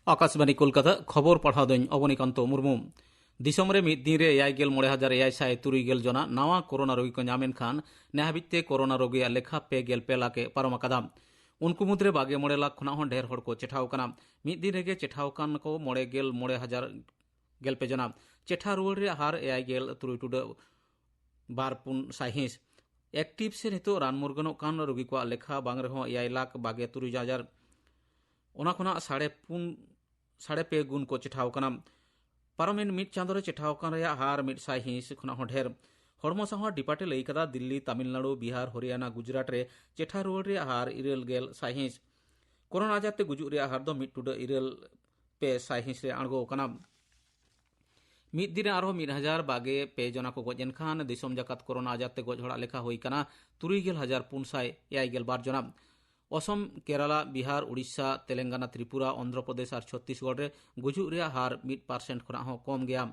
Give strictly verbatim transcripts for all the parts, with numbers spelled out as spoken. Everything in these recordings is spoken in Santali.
ᱟᱠᱟᱥᱵᱟᱱᱤ ᱠᱳᱞᱠᱟᱛᱟ, ᱠᱷᱚᱵᱚᱨ ᱯᱟᱲᱦᱟᱣ ᱫᱚᱧ ᱚᱵᱚᱱᱤᱠᱟᱱᱛᱚ ᱢᱩᱨᱢᱩ᱾ ᱫᱤᱥᱚᱢ ᱨᱮ ᱢᱤᱫ ᱫᱤᱱ ᱨᱮ ᱮᱭᱟᱭ ᱜᱮᱞ ᱢᱚᱬᱮ ᱦᱟᱡᱟᱨ ᱮᱭᱟᱭ ᱥᱟᱭ ᱛᱩᱨᱩᱭ ᱜᱮᱞ ᱡᱚᱱᱟ ᱱᱟᱣᱟ ᱠᱳᱨᱳᱱᱟ ᱨᱳᱜᱤ ᱠᱚ ᱧᱟᱢ ᱮᱱ ᱠᱷᱟᱱ, ᱱᱮ ᱦᱟᱹᱵᱤᱡ ᱛᱮ ᱠᱳᱨᱳᱱᱟ ᱨᱳᱜᱤᱭᱟᱜ ᱞᱮᱠᱷᱟ ᱯᱮ ᱜᱮᱞ ᱯᱮ ᱞᱟᱠᱷ ᱮ ᱯᱟᱨᱚᱢ ᱟᱠᱟᱫᱟ᱾ ᱩᱱᱠᱩ ᱢᱩᱫᱽᱨᱮ ᱵᱟᱜᱮ ᱢᱚᱬᱮ ᱞᱟᱠᱷ ᱠᱷᱚᱱᱟᱜ ᱦᱚᱸ ᱰᱷᱮᱨ ᱦᱚᱲ ᱠᱚ ᱪᱮᱴᱷᱟᱣ ᱟᱠᱟᱱᱟ᱾ ᱢᱤᱫ ᱫᱤᱱ ᱨᱮᱜᱮ ᱪᱮᱴᱷᱟᱣ ᱟᱠᱟᱱ ᱠᱚ ᱢᱚᱬᱮ ᱜᱮᱞ ᱢᱚᱬᱮ ᱦᱟᱡᱟᱨ ᱜᱮᱞ ᱯᱮ ᱡᱚᱱᱟ᱾ ᱪᱮᱴᱷᱟ ᱨᱩᱣᱟᱹᱲ ᱨᱮᱭᱟᱜ ᱦᱟᱨ ᱮᱭᱟᱭ ᱜᱮᱞ ᱛᱩᱨᱩᱭ ᱴᱩᱰᱟᱹᱜ ᱵᱟᱨ ᱯᱩᱱ ᱥᱟᱭᱦᱤᱸᱥ᱾ ᱮᱠᱴᱤᱵᱷ ᱥᱮ ᱱᱤᱛᱚᱜ ᱨᱟᱱ ᱢᱩᱨᱜᱟᱹᱱᱚᱜ ᱠᱟᱱ ᱨᱳᱜᱤ ᱠᱚᱣᱟᱜ ᱞᱮᱠᱷᱟ ᱵᱟᱝ ᱨᱮᱦᱚᱸ ᱮᱭᱟᱭ ᱞᱟᱠᱷ ᱵᱟᱜᱮ ᱛᱩᱨᱩᱭ ᱦᱟᱡᱟᱨ, ᱚᱱᱟ ᱠᱷᱚᱱᱟᱜ ᱥᱟᱲᱮ ᱯᱩᱱ, ᱥᱟᱲᱮ ᱯᱮ ᱜᱩᱱ ᱠᱚ ᱪᱮᱴᱷᱟᱣ ᱠᱟᱱᱟ᱾ ᱯᱟᱨᱚᱢᱮᱱ ᱢᱤᱫ ᱪᱟᱸᱫᱳ ᱨᱮ ᱪᱮᱴᱷᱟᱣ ᱟᱠᱟᱱ ᱨᱮᱭᱟᱜ ᱦᱟᱨ ᱢᱤᱫ ᱥᱟᱭ ᱦᱤᱸᱥ ᱠᱷᱚᱱᱟᱜ ᱦᱚᱸ ᱰᱷᱮᱨ᱾ ᱦᱚᱲᱢᱚ ᱥᱟᱶᱟᱨ ᱰᱤᱯᱟᱨᱴ ᱮ ᱞᱟᱹᱭ ᱠᱟᱫᱟ, ᱫᱤᱞᱞᱤ, ᱛᱟᱢᱤᱞᱱᱟᱲᱩ, ᱵᱤᱦᱟᱨ, ᱦᱚᱨᱤᱭᱟᱱᱟ, ᱜᱩᱡᱽᱨᱟᱴ ᱨᱮ ᱪᱮᱴᱷᱟ ᱨᱩᱣᱟᱹᱲ ᱨᱮᱭᱟᱜ ᱦᱟᱨ ᱤᱨᱟᱹᱞ ᱜᱮᱞ ᱥᱟᱭᱦᱤᱸᱥ᱾ ᱠᱳᱨᱳᱱᱟ ᱟᱡᱟᱨ ᱛᱮ ᱜᱩᱡᱩᱜ ᱨᱮᱭᱟᱜ ᱦᱟᱨ ᱫᱚ ᱢᱤᱫ ᱴᱩᱰᱟᱹᱜ ᱤᱨᱟᱹᱞ ᱯᱮ ᱥᱟᱭᱦᱤᱸᱥ ᱨᱮ ᱟᱬᱜᱚ ᱟᱠᱟᱱᱟ᱾ ᱢᱤᱫ ᱫᱤᱱ ᱨᱮ ᱟᱨᱦᱚᱸ ᱢᱤᱫ ᱦᱟᱡᱟᱨ ᱵᱟᱜᱮ ᱯᱮ ᱡᱚᱱᱟ ᱠᱚ ᱜᱚᱡ ᱮᱱ ᱠᱷᱟᱱ, ᱫᱤᱥᱚᱢ ᱡᱟᱠᱟᱛ ᱠᱳᱨᱳᱱᱟ ᱟᱡᱟᱨ ᱛᱮ ᱜᱚᱡ ᱦᱚᱲᱟᱜ ᱞᱮᱠᱷᱟ ᱦᱩᱭ ᱠᱟᱱᱟ ᱛᱩᱨᱩᱭ ᱜᱮᱞ ᱦᱟᱡᱟᱨ ᱯᱩᱱ ᱥᱟᱭ ᱮᱭᱟᱭ ᱜᱮᱞ ᱵᱟᱨ ᱡᱚᱱᱟ᱾ ᱚᱥᱚᱢ, ᱠᱮᱨᱟᱞᱟ, ᱵᱤᱦᱟᱨ, ᱩᱲᱤᱥᱥᱟ, ᱛᱮᱞᱮᱝᱜᱟᱱᱟ, ᱛᱨᱤᱯᱩᱨᱟ, ᱚᱱᱫᱷᱨᱚ ᱯᱨᱚᱫᱮᱥ ᱟᱨ ᱪᱷᱚᱛᱛᱤᱥᱜᱚᱲ ᱨᱮ ᱜᱩᱡᱩᱜ ᱨᱮᱭᱟᱜ ᱦᱟᱨ ᱢᱤᱫ ᱯᱟᱨᱥᱮᱱᱴ ᱠᱷᱚᱱᱟᱜ ᱦᱚᱸ ᱠᱚᱢ ᱜᱮᱭᱟ᱾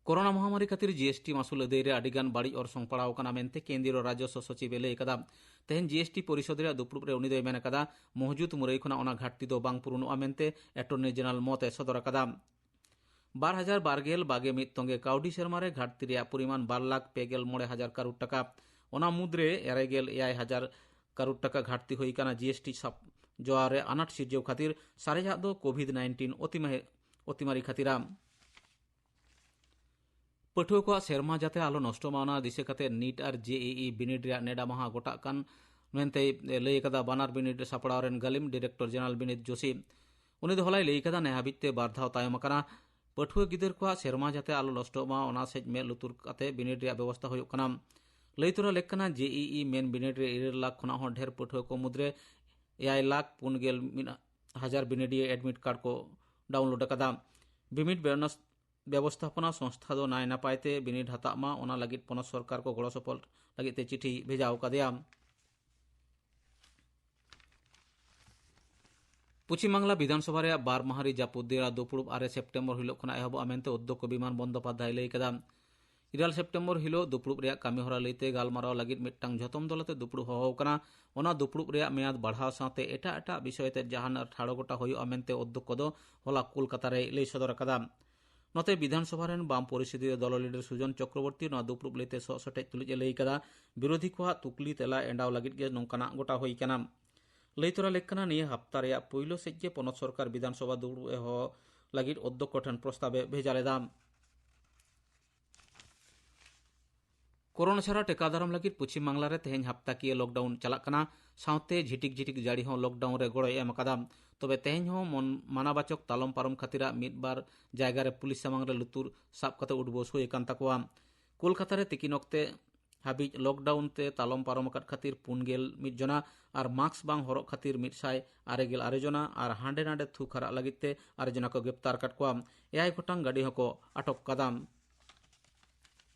ᱠᱳᱨᱳᱱᱟ ᱢᱚᱦᱟᱢᱟᱨᱤ ᱠᱷᱟᱹᱛᱤᱨ ᱡᱤ ᱮᱥ ᱴᱤ ᱢᱟᱥᱩᱞ ᱟᱹᱫᱟᱹᱭ ᱨᱮ ᱟᱹᱰᱤᱜᱟᱱ ᱵᱟᱹᱲᱤᱡ ᱚᱨᱥᱚᱝ ᱯᱟᱲᱟᱣ ᱟᱠᱟᱱᱟ ᱢᱮᱱᱛᱮ ᱠᱮᱱᱫᱨᱤᱭᱚ ᱨᱟᱡᱚᱥᱣᱚ ᱥᱚᱪᱤᱵᱽ ᱮ ᱞᱟᱹᱭ ᱟᱠᱟᱫᱟ᱾ ᱛᱮᱦᱮᱧ ᱡᱤ ᱮᱥ ᱴᱤ ᱯᱚᱨᱤᱥᱚᱫᱽ ᱨᱮᱭᱟᱜ ᱫᱩᱯᱲᱩᱵ ᱨᱮ ᱩᱱᱤ ᱫᱚᱭ ᱢᱮᱱ ᱟᱠᱟᱫᱟ, ᱢᱚᱦᱡᱩᱫ ᱢᱩᱨᱟᱹᱭ ᱠᱷᱚᱱᱟᱜ ᱚᱱᱟ ᱜᱷᱟᱴᱛᱤ ᱫᱚ ᱵᱟᱝ ᱯᱩᱨᱩᱱᱚᱜᱼᱟ ᱢᱮᱱᱛᱮ ᱮᱴᱚᱨᱱᱤ ᱡᱮᱱᱟᱨᱟᱞ ᱢᱚᱛ ᱮ ᱥᱚᱫᱚᱨ ᱟᱠᱟᱫᱟ᱾ ᱵᱟᱨ ᱦᱟᱡᱟᱨ ᱵᱟᱨ ᱜᱮᱞ ᱵᱟᱜᱮ ᱢᱤᱫ ᱛᱚᱝᱜᱮ ᱠᱟᱹᱣᱰᱤ ᱥᱮᱨᱢᱟ ᱨᱮ ᱜᱷᱟᱴᱛᱤ ᱨᱮᱭᱟᱜ ᱯᱚᱨᱤᱢᱟᱱ ᱵᱟᱨ ᱞᱟᱠᱷ ᱯᱮ ᱜᱮᱞ ᱢᱚᱬᱮ ᱦᱟᱡᱟᱨ ᱠᱟᱨᱳᱲ ᱴᱟᱠᱟ᱾ ᱚᱱᱟ ᱢᱩᱫᱽᱨᱮ ᱮᱭᱟᱭ ᱜᱮᱞ ᱮᱭᱟᱭ ᱦᱟᱡᱟᱨ ᱠᱟᱨᱳᱲ ᱴᱟᱠᱟ ᱜᱷᱟᱴᱛᱤ ᱦᱩᱭ ᱟᱠᱟᱱᱟ ᱡᱤ ᱮᱥ ᱴᱤ ᱥᱟᱯ-, ᱡᱚᱣᱟ ᱨᱮ ᱟᱱᱟᱴ ᱥᱤᱨᱡᱟᱹᱣ ᱠᱷᱟᱹᱛᱤᱨ, ᱥᱟᱨᱮᱡᱟᱜ ᱫᱚ ᱠᱳᱵᱷᱤᱰ ᱱᱟᱭᱤᱱᱴᱤᱱ ᱚᱛᱤᱢᱟᱦᱮ-, ᱚᱛᱤᱢᱟᱨᱤ ᱠᱷᱟᱹᱛᱤᱨᱟ᱾ ᱯᱟᱹᱴᱷᱩᱣᱟᱹ ᱠᱚᱣᱟᱜ ᱥᱮᱨᱢᱟ ᱡᱟᱛᱮ ᱟᱞᱚ ᱱᱚᱥᱴᱚᱜ ᱢᱟ, ᱚᱱᱟ ᱫᱤᱥᱟᱹ ᱠᱟᱛᱮ ᱱᱤᱴ ᱟᱨ ᱡᱮ ᱤ ᱤ ᱵᱤᱱᱤᱰ ᱨᱮᱭᱟᱜ ᱱᱮᱰᱟ ᱢᱟᱦᱟ ᱜᱚᱴᱟᱜ ᱠᱟᱱ ᱢᱮᱱᱛᱮᱭ ᱞᱟᱹᱭ ᱟᱠᱟᱫᱟ ᱵᱟᱱᱟᱨ ᱵᱤᱱᱤᱰ ᱥᱟᱯᱲᱟᱣ ᱨᱮᱱ ᱜᱟᱹᱞᱤᱢ ᱰᱤᱨᱮᱠᱴᱚᱨ ᱡᱮᱱᱟᱨᱟᱞ ᱵᱤᱱᱤᱰ ᱡᱳᱥᱤ᱾ ᱩᱱᱤ ᱫᱚ ᱦᱚᱞᱟᱭ ᱞᱟᱹᱭ ᱟᱠᱟᱫᱟ, ᱱᱮ ᱦᱟᱹᱵᱤᱡ ᱛᱮ ᱵᱟᱨ ᱫᱷᱟᱣ ᱛᱟᱭᱚᱢ ᱟᱠᱟᱱᱟ᱾ ᱯᱟᱹᱴᱷᱩᱣᱟᱹ ᱜᱤᱫᱟᱹᱨ ᱠᱚᱣᱟᱜ ᱥᱮᱨᱢᱟ ᱡᱟᱛᱮ ᱟᱞᱚ ᱱᱚᱥᱴᱚᱜ ᱢᱟ, ᱚᱱᱟ ᱥᱮᱡ ᱢᱮᱫ ᱞᱩᱛᱩᱨ ᱠᱟᱛᱮ ᱵᱤᱱᱤᱰ ᱨᱮᱭᱟᱜ ᱵᱮᱵᱚᱥᱛᱷᱟ ᱦᱩᱭᱩᱜ ᱠᱟᱱᱟ᱾ ᱞᱟᱹᱭ ᱛᱚᱨᱟ ᱞᱮᱠ ᱠᱟᱱᱟ, ᱡᱮ ᱤ ᱤ ᱢᱮᱱ ᱵᱤᱱᱤᱰ ᱨᱮ ᱤᱨᱟᱹᱞ ᱞᱟᱠᱷ ᱠᱷᱚᱱᱟᱜ ᱦᱚᱸ ᱰᱷᱮᱨ ᱯᱟᱹᱴᱷᱩᱣᱟᱹ ᱠᱚ ᱢᱩᱫᱽᱨᱮ ᱮᱭᱟᱭ ᱞᱟᱠᱷ ᱯᱩᱱ ᱜᱮᱞ ᱢᱤᱫ ᱦᱟᱡᱟᱨ ᱵᱤᱱᱤᱰᱤᱭᱟᱹ ᱮᱰᱢᱤᱴ ᱠᱟᱨᱰ ᱠᱚ ᱰᱟᱣᱩᱱᱞᱳᱰ ᱟᱠᱟᱫᱟ᱾ ᱵᱤᱱᱤᱰ ᱵᱮᱵᱚᱥ-, ᱵᱮᱵᱚᱥᱛᱷᱟᱯᱚᱱᱟ ᱥᱚᱝᱥᱛᱷᱟ ᱫᱚ ᱱᱟᱭ ᱱᱟᱯᱟᱭ ᱛᱮ ᱵᱤᱱᱤᱰ ᱦᱟᱛᱟᱜ ᱢᱟ, ᱚᱱᱟ ᱞᱟᱹᱜᱤᱫ ᱯᱚᱱᱚᱛ ᱥᱚᱨᱠᱟᱨ ᱠᱚ ᱜᱚᱲᱚ ᱥᱚᱯᱚᱦᱚᱫ ᱞᱟᱹᱜᱤᱫ ᱛᱮ ᱪᱤᱴᱷᱤ ᱵᱷᱮᱡᱟ ᱟᱠᱟᱫᱮᱭᱟ᱾ ᱯᱚᱪᱷᱤᱢ ᱵᱟᱝᱞᱟ ᱵᱤᱫᱷᱟᱱᱥᱚᱵᱷᱟ ᱨᱮᱭᱟᱜ ᱵᱟᱨ ᱢᱟᱦᱟ ᱨᱮ ᱡᱟᱹᱯᱩᱫ ᱫᱤᱱ ᱨᱮ ᱫᱩᱯᱲᱩᱵ ᱟᱨᱮ ᱥᱮᱯᱴᱮᱢᱵᱚᱨ ᱦᱤᱞᱳᱜ ᱠᱷᱚᱱᱟᱜ ᱮᱦᱚᱵᱚᱜᱼᱟ ᱢᱮᱱᱛᱮ ᱚᱫᱽᱫᱚᱠᱠᱚ ᱵᱤᱢᱟᱱ ᱵᱚᱱᱫᱚᱯᱟᱫᱽᱫᱷᱟᱭ ᱞᱟᱹᱭ ᱠᱟᱫᱟ᱾ ᱤᱨᱟᱞ ᱥᱮᱯᱴᱮᱢᱵᱚᱨ ᱦᱤᱞᱳᱜ ᱫᱩᱯᱲᱩᱵ ᱨᱮᱭᱟᱜ ᱠᱟᱹᱢᱤᱦᱚᱨᱟ ᱞᱟᱹᱭᱛᱮ ᱜᱟᱞᱢᱟᱨᱟᱣ ᱞᱟᱹᱜᱤᱫ ᱢᱤᱫᱴᱟᱝ ᱡᱷᱚᱛᱚᱢ ᱫᱚᱞᱟᱛᱮ ᱫᱩᱯᱲᱩᱵ ᱦᱚᱦᱚ ᱟᱠᱟᱱᱟ᱾ ᱚᱱᱟ ᱫᱩᱯᱲᱩᱵ ᱨᱮᱭᱟᱜ ᱢᱮᱭᱟᱫ ᱵᱟᱲᱦᱟᱣ ᱥᱟᱶᱛᱮ ᱮᱴᱟᱜ ᱮᱴᱟᱜ ᱵᱤᱥᱚᱭ ᱛᱮ ᱡᱟᱦᱟᱱ ᱴᱷᱟᱲᱚ ᱜᱚᱴᱟ ᱦᱩᱭᱩᱜᱼᱟ ᱢᱮᱱᱛᱮ ᱚᱫᱽᱫᱚᱠᱠᱚ ᱫᱚ ᱦᱚᱞᱟ ᱠᱳᱞᱠᱟᱛᱟ ᱨᱮᱭ ᱞᱟᱹᱭ ᱥᱚᱫᱚᱨ ᱟᱠᱟᱫᱟ᱾ ᱱᱚᱛᱮ ᱵᱤᱫᱷᱟᱱ ᱥᱚᱵᱷᱟ ᱨᱮᱱ ᱵᱟᱢ ᱯᱚᱨᱤᱥᱚᱫᱤᱭᱚ ᱫᱚᱞ ᱞᱤᱰᱟᱨ ᱥᱩᱡᱚᱱ ᱪᱚᱠᱨᱚᱵᱚᱨᱛᱤ ᱱᱚᱣᱟ ᱫᱩᱯᱲᱩᱵ ᱞᱟᱹᱭᱛᱮ ᱥᱚᱜ ᱥᱚᱴᱮᱡ ᱛᱩᱞᱩᱡ ᱮ ᱞᱟᱹᱭ ᱟᱠᱟᱫᱟ, ᱵᱤᱨᱳᱫᱷᱤ ᱠᱚᱣᱟᱜ ᱛᱩᱠᱞᱤ ᱛᱮᱞᱟ ᱮᱸᱰᱟᱣ ᱞᱟᱹᱜᱤᱫ ᱜᱮ ᱱᱚᱝᱠᱟᱱᱟᱜ ᱜᱚᱴᱟ ᱦᱩᱭ ᱠᱟᱱᱟ᱾ ᱞᱟᱹᱭ ᱛᱚᱨᱟ ᱞᱮᱠ ᱠᱟᱱᱟ, ᱱᱤᱭᱟᱹ ᱦᱟᱯᱛᱟ ᱨᱮᱭᱟᱜ ᱯᱩᱭᱞᱩ ᱥᱮᱫ ᱜᱮ ᱯᱚᱱᱚᱛ ᱥᱚᱨᱠᱟᱨ ᱵᱤᱫᱷᱟᱱ ᱥᱚᱵᱷᱟ ᱫᱩᱲᱩᱵ ᱮ ᱦᱚᱦᱚ ᱞᱟᱹᱜᱤᱫ ᱚᱫᱽᱫᱚᱠᱠᱚ ᱴᱷᱮᱱ ᱯᱨᱚᱥᱛᱟᱵ ᱮ ᱵᱷᱮᱡᱟ ᱞᱮᱫᱟ᱾ ᱠᱳᱨᱳᱱᱟ ᱪᱷᱟᱲᱟ ᱴᱮᱠᱟᱣ ᱫᱟᱨᱟᱢ ᱞᱟᱹᱜᱤᱫ ᱯᱚᱪᱷᱤᱢ ᱵᱟᱝᱞᱟ ᱨᱮ ᱛᱮᱦᱮᱧ ᱦᱟᱯᱛᱟᱠᱤᱭᱟᱹ ᱞᱚᱠᱰᱟᱣᱩᱱ ᱪᱟᱞᱟᱜ ᱠᱟᱱᱟ᱾ ᱥᱟᱶᱛᱮ ᱡᱷᱤᱴᱤᱠ ᱡᱷᱤᱴᱤᱠ ᱡᱟᱹᱲᱤ ᱦᱚᱸ ᱞᱚᱠᱰᱟᱣᱩᱱ ᱨᱮ ᱜᱚᱲᱚᱭ ᱮᱢ ᱟᱠᱟᱫᱟ᱾ ᱛᱚᱵᱮ ᱛᱮᱦᱮᱧ ᱦᱚᱸ ᱢᱚᱱ-, ᱢᱟᱱᱟᱵᱟᱪᱚᱠ ᱛᱟᱞᱚᱢ ᱯᱟᱨᱚᱢ ᱠᱷᱟᱹᱛᱤᱨᱟᱜ ᱢᱤᱫ ᱵᱟᱨ ᱡᱟᱭᱜᱟ ᱨᱮ ᱯᱩᱞᱤᱥ ᱥᱟᱢᱟᱝ ᱨᱮ ᱞᱩᱛᱩᱨ ᱥᱟᱵ ᱠᱟᱛᱮ ᱩᱰᱵᱳᱥ ᱦᱩᱭ ᱟᱠᱟᱱ ᱛᱟᱠᱚᱣᱟ᱾ ᱠᱳᱞᱠᱟᱛᱟ ᱨᱮ ᱛᱤᱠᱤᱱ ᱚᱠᱛᱮ ᱦᱟᱹᱵᱤᱡ ᱞᱚᱠᱰᱟᱣᱩᱱ ᱛᱮ ᱛᱟᱞᱚᱢ ᱯᱟᱨᱚᱢ ᱟᱠᱟᱫ ᱠᱷᱟᱹᱛᱤᱨ ᱯᱩᱱ ᱜᱮᱞ ᱢᱤᱫ ᱡᱚᱱᱟ ᱟᱨ ᱢᱟᱥᱠ ᱵᱟᱝ ᱦᱚᱨᱚᱜ ᱠᱷᱟᱹᱛᱤᱨ ᱢᱤᱫ ᱥᱟᱭ ᱟᱨᱮ ᱜᱮᱞ ᱟᱨᱮ ᱡᱚᱱᱟ ᱟᱨ ᱦᱟᱸᱰᱮ ᱱᱟᱰᱮ ᱛᱷᱩ ᱠᱷᱟᱨᱟᱜ ᱞᱟᱹᱜᱤᱫ ᱛᱮ ᱟᱨᱮ ᱡᱚᱱᱟ ᱠᱚ ᱜᱨᱮᱯᱛᱟᱨ ᱟᱠᱟᱫ ᱠᱚᱣᱟ᱾ ᱮᱭᱟᱭ ᱜᱚᱴᱟᱝ ᱜᱟᱹᱰᱤ ᱦᱚᱸᱠᱚ ᱟᱴᱚᱠ ᱠᱟᱫᱟ᱾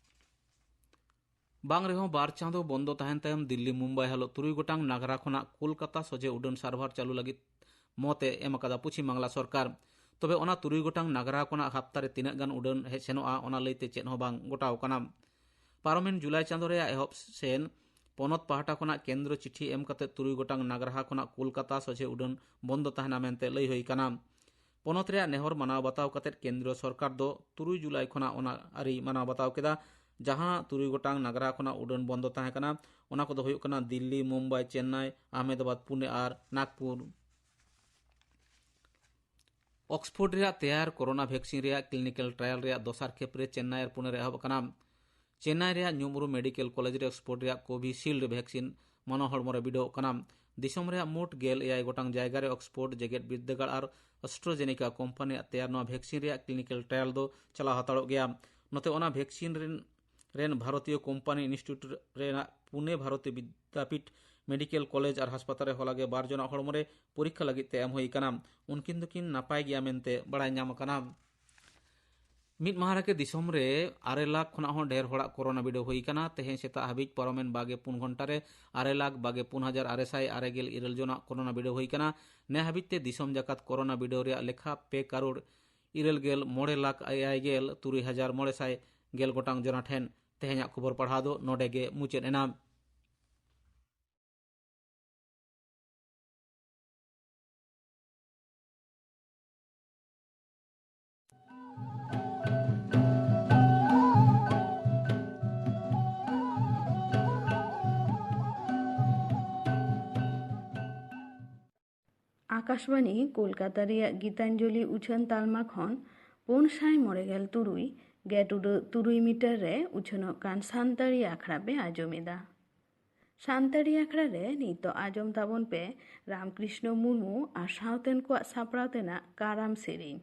ᱵᱟᱝ ᱨᱮᱦᱚᱸ ᱵᱟᱨ ᱪᱟᱸᱫᱚ ᱵᱚᱱᱫᱚ ᱛᱟᱦᱮᱱ ᱛᱟᱭᱚᱢ ᱫᱤᱞᱞᱤ ᱢᱩᱢᱵᱟᱭ ᱦᱟᱞᱚᱛ ᱛᱩᱨᱩᱭ ᱜᱚᱴᱟᱝ ᱱᱟᱜᱽᱨᱟ ᱠᱷᱚᱱᱟᱜ ᱠᱳᱞᱠᱟᱛᱟ ᱥᱚᱡᱷᱮ ᱩᱰᱟᱹᱱ ᱥᱟᱨᱵᱷᱟᱨ ᱪᱟᱹᱞᱩ ᱞᱟᱹᱜᱤᱫ ᱢᱚᱛ ᱮ ᱮᱢ ᱟᱠᱟᱫᱟ ᱯᱚᱪᱷᱤᱢ ᱵᱟᱝᱞᱟ ᱥᱚᱨᱠᱟᱨ᱾ ᱛᱚᱵᱮ ᱚᱱᱟ ᱛᱩᱨᱩᱭ ᱜᱚᱴᱟᱝ ᱱᱟᱜᱽᱨᱟ ᱠᱷᱚᱱᱟᱜ ᱦᱟᱯᱛᱟ ᱨᱮ ᱛᱤᱱᱟᱹᱜ ᱜᱟᱱ ᱩᱰᱟᱹᱱ ᱦᱮᱡ ᱥᱮᱱᱚᱜᱼᱟ, ᱚᱱᱟ ᱞᱟᱹᱭᱛᱮ ᱪᱮᱫ ᱦᱚᱸ ᱵᱟᱝ ᱜᱚᱴᱟᱣ ᱟᱠᱟᱱᱟ᱾ ᱯᱟᱨᱚᱢᱮᱱ ᱡᱩᱞᱟᱭ ᱪᱟᱸᱫᱚ ᱨᱮᱭᱟᱜ ᱮᱦᱚᱵ ᱥᱮᱱ ᱯᱚᱱᱚᱛ ᱯᱟᱦᱴᱟ ᱠᱷᱚᱱᱟᱜ ᱠᱮᱱᱫᱨᱚ ᱪᱤᱴᱷᱤ ᱮᱢ ᱠᱟᱛᱮ ᱛᱩᱨᱩᱭ ᱜᱚᱴᱟᱝ ᱱᱟᱜᱽᱨᱟᱦᱟ ᱠᱷᱚᱱᱟᱜ ᱠᱳᱞᱠᱟᱛᱟ ᱥᱚᱡᱷᱮ ᱩᱰᱟᱹᱱ ᱵᱚᱱᱫᱚ ᱛᱟᱦᱮᱱᱟ ᱢᱮᱱᱛᱮ ᱞᱟᱹᱭ ᱦᱩᱭ ᱟᱠᱟᱱᱟ᱾ ᱯᱚᱱᱚᱛ ᱨᱮᱭᱟᱜ ᱱᱮᱦᱚᱨ ᱢᱟᱱᱟᱣ ᱵᱟᱛᱟᱣ ᱠᱟᱛᱮ ᱠᱮᱱᱫᱨᱚ ᱥᱚᱨᱠᱟᱨ ᱫᱚ ᱛᱩᱨᱩᱭ ᱡᱩᱞᱟᱭ ᱠᱷᱚᱱᱟᱜ ᱚᱱᱟ ᱟᱹᱨᱤ ᱢᱟᱱᱟᱣ ᱵᱟᱛᱟᱣ ᱠᱮᱫᱟ᱾ ᱡᱟᱦᱟᱸ ᱛᱩᱨᱩᱭ ᱜᱚᱴᱟᱝ ᱱᱟᱜᱽᱨᱟᱦᱟ ᱠᱷᱚᱱᱟᱜ ᱩᱰᱟᱹᱱ ᱵᱚᱱᱫᱚ ᱛᱟᱦᱮᱸ ᱠᱟᱱᱟ, ᱚᱱᱟ ᱠᱚᱫᱚ ᱦᱩᱭᱩᱜ ᱠᱟᱱᱟ ᱫᱤᱞᱞᱤ, ᱢᱩᱢᱵᱟᱭ, ᱪᱮᱱᱱᱟᱭ, ᱟᱦᱢᱮᱫᱟᱵᱟᱫᱽ, ᱯᱩᱱᱮ ᱟᱨ ᱱᱟᱜᱽᱯᱩᱨ᱾ ᱚᱠᱥᱯᱷᱳᱨᱰ ᱨᱮᱭᱟᱜ ᱛᱮᱭᱟᱨ ᱠᱳᱨᱳᱱᱟ ᱵᱷᱮᱠᱥᱤᱱ ᱨᱮᱭᱟᱜ ᱠᱞᱤᱱᱤᱠᱟᱞ ᱴᱨᱟᱭᱟᱞ ᱨᱮᱭᱟᱜ ᱫᱚᱥᱟᱨ ᱠᱷᱮᱯ ᱨᱮ ᱪᱮᱱᱱᱟᱭ ᱟᱨ ᱯᱩᱱᱮ ᱨᱮ ᱮᱦᱚᱵ ᱟᱠᱟᱱᱟ᱾ ᱪᱮᱱᱱᱟᱭ ᱨᱮᱭᱟᱜ ᱧᱩᱢ ᱩᱨᱩᱢ ᱢᱮᱰᱤᱠᱮᱞ ᱠᱚᱞᱮᱡᱽ ᱨᱮ ᱚᱠᱥᱯᱷᱳᱨᱰ ᱨᱮᱭᱟᱜ ᱠᱳᱵᱷᱤᱥᱤᱞᱰ ᱵᱷᱮᱠᱥᱤᱱ ᱢᱟᱱᱣ ᱦᱚᱲᱢᱚ ᱨᱮ ᱵᱤᱰᱟᱹᱣᱚᱜ ᱠᱟᱱᱟ᱾ ᱫᱤᱥᱚᱢ ᱨᱮᱭᱟᱜ ᱢᱳᱴ ᱜᱮᱞ ᱮᱭᱟᱭ ᱜᱚᱴᱟᱝ ᱡᱟᱭᱜᱟ ᱨᱮ ᱚᱠᱥᱯᱷᱳᱨᱰ ᱡᱮᱜᱮᱛ ᱵᱤᱨᱫᱟᱹᱜᱟᱲ ᱟᱨ ᱟᱥᱴᱨᱚᱡᱮᱱᱤᱠᱟ ᱠᱳᱢᱯᱟᱱᱤᱭᱟᱜ ᱛᱮᱭᱟᱨ ᱱᱚᱣᱟ ᱵᱷᱮᱠᱥᱤᱱ ᱨᱮᱭᱟᱜ ᱠᱞᱤᱱᱤᱠᱟᱞ ᱴᱨᱟᱭᱟᱞ ᱫᱚ ᱪᱟᱞᱟᱣ ᱦᱟᱛᱟᱲᱚᱜ ᱜᱮᱭᱟ᱾ ᱱᱚᱛᱮ ᱚᱱᱟ ᱵᱷᱮᱠᱥᱤᱱ ᱨᱮᱱ, ᱨᱮᱱ ᱵᱷᱟᱨᱚᱛᱤᱭᱚ ᱠᱳᱢᱯᱟᱱᱤ ᱤᱱᱥᱴᱤᱴᱭᱩᱴ ᱨᱮᱱᱟᱜ ᱯᱩᱱᱮ ᱵᱷᱟᱨᱚᱛᱤᱭᱚ ᱵᱤᱫᱽᱫᱟᱯᱤᱴ ᱢᱮᱰᱤᱠᱮᱞ ᱠᱚᱞᱮᱡᱽ ᱟᱨ ᱦᱟᱥᱯᱟᱛᱟᱞ ᱨᱮ ᱦᱚᱞᱟᱜᱮ ᱵᱟᱨ ᱡᱚᱱᱟᱜ ᱦᱚᱲᱢᱚ ᱨᱮ ᱯᱚᱨᱤᱠᱠᱷᱟ ᱞᱟᱹᱜᱤᱫ ᱛᱮ ᱮᱢ ᱦᱩᱭ ᱟᱠᱟᱱᱟ᱾ ᱩᱱᱠᱤᱱ ᱫᱚᱠᱤᱱ ᱱᱟᱯᱟᱭ ᱜᱮᱭᱟ ᱢᱮᱱᱛᱮ ᱵᱟᱲᱟᱭ ᱧᱟᱢ ᱟᱠᱟᱱᱟ᱾ ᱢᱤᱫ ᱢᱟᱦᱟ ᱨᱮᱜᱮ ᱫᱤᱥᱚᱢ ᱨᱮ ᱟᱨᱮ ᱞᱟᱠᱷ ᱠᱷᱚᱱᱟᱜ ᱦᱚᱸ ᱰᱷᱮᱨ ᱦᱚᱲᱟᱜ ᱠᱳᱨᱳᱱᱟ ᱵᱤᱰᱟᱹᱣ ᱦᱩᱭ ᱟᱠᱟᱱᱟ᱾ ᱛᱮᱦᱮᱧ ᱥᱮᱛᱟᱜ ᱦᱟᱹᱵᱤᱡ ᱯᱟᱨᱚᱢᱮᱱ ᱵᱟᱜᱮ ᱯᱩᱱ ᱜᱷᱚᱱᱴᱟ ᱨᱮ ᱟᱨᱮ ᱞᱟᱠᱷ ᱵᱟᱜᱮ ᱯᱩᱱ ᱦᱟᱡᱟᱨ ᱟᱨᱮ ᱥᱟᱭ ᱟᱨᱮ ᱜᱮᱞ ᱤᱨᱟᱹᱞ ᱡᱚᱱᱟᱜ ᱠᱳᱨᱳᱱᱟ ᱵᱤᱰᱟᱹᱣ ᱦᱩᱭ ᱟᱠᱟᱱᱟ᱾ ᱱᱮ ᱦᱟᱹᱵᱤᱡ ᱛᱮ ᱫᱤᱥᱚᱢ ᱡᱟᱠᱟᱛ ᱠᱳᱨᱳᱱᱟ ᱵᱤᱰᱟᱹᱣ ᱨᱮᱭᱟᱜ ᱞᱮᱠᱷᱟ ᱯᱮ ᱠᱟᱨᱳᱲ ᱤᱨᱟᱹᱞ ᱜᱮᱞ ᱢᱚᱬᱮ ᱞᱟᱠᱷ ᱮᱭᱟᱭ ᱜᱮᱞ ᱛᱩᱨᱩᱭ ᱦᱟᱡᱟᱨ ᱢᱚᱬᱮ ᱥᱟᱭ ᱜᱮᱞ ᱜᱚᱴᱟᱝ ᱡᱚᱱᱟ ᱴᱷᱮᱱ ᱛᱮᱦᱮᱧᱟᱜ ᱠᱷᱚᱵᱚᱨ ᱯᱟᱲᱦᱟᱣ ᱫᱚ ᱱᱚᱰᱮ ᱜᱮ ᱢᱩᱪᱟᱹᱫ ᱮᱱᱟ᱾ ᱟᱠᱟᱥᱵᱟᱬᱤ ᱠᱳᱞᱠᱟᱛᱟ ᱨᱮᱭᱟᱜ ᱜᱤᱛᱟᱧᱡᱚᱞᱤ ᱩᱪᱷᱟᱹᱱ ᱛᱟᱞᱢᱟ ᱠᱷᱚᱱ ᱯᱩᱱ ᱥᱟᱭ ᱢᱚᱬᱮ ᱜᱮᱞ ᱛᱩᱨᱩᱭ ᱜᱮᱴ ᱩᱰᱟᱹᱜ ᱛᱩᱨᱩᱭ ᱢᱤᱴᱟᱨ ᱨᱮ ᱩᱪᱷᱟᱹᱱᱚᱜ ᱠᱟᱱ ᱥᱟᱱᱛᱟᱲᱤ ᱟᱠᱷᱲᱟ ᱯᱮ ᱟᱸᱡᱚᱢ ᱮᱫᱟ᱾ ᱥᱟᱱᱛᱟᱲᱤ ᱟᱠᱷᱲᱟ ᱨᱮ ᱱᱤᱛᱚᱜ ᱟᱸᱡᱚᱢ ᱛᱟᱵᱚᱱ ᱯᱮ ᱨᱟᱢᱠᱨᱤᱥᱱᱚ ᱢᱩᱨᱢᱩ ᱟᱨ ᱥᱟᱶᱛᱮᱱ ᱠᱚᱣᱟᱜ ᱥᱟᱯᱲᱟᱣ ᱛᱮᱱᱟᱜ ᱠᱟᱨᱟᱢ ᱥᱮᱨᱮᱧ᱾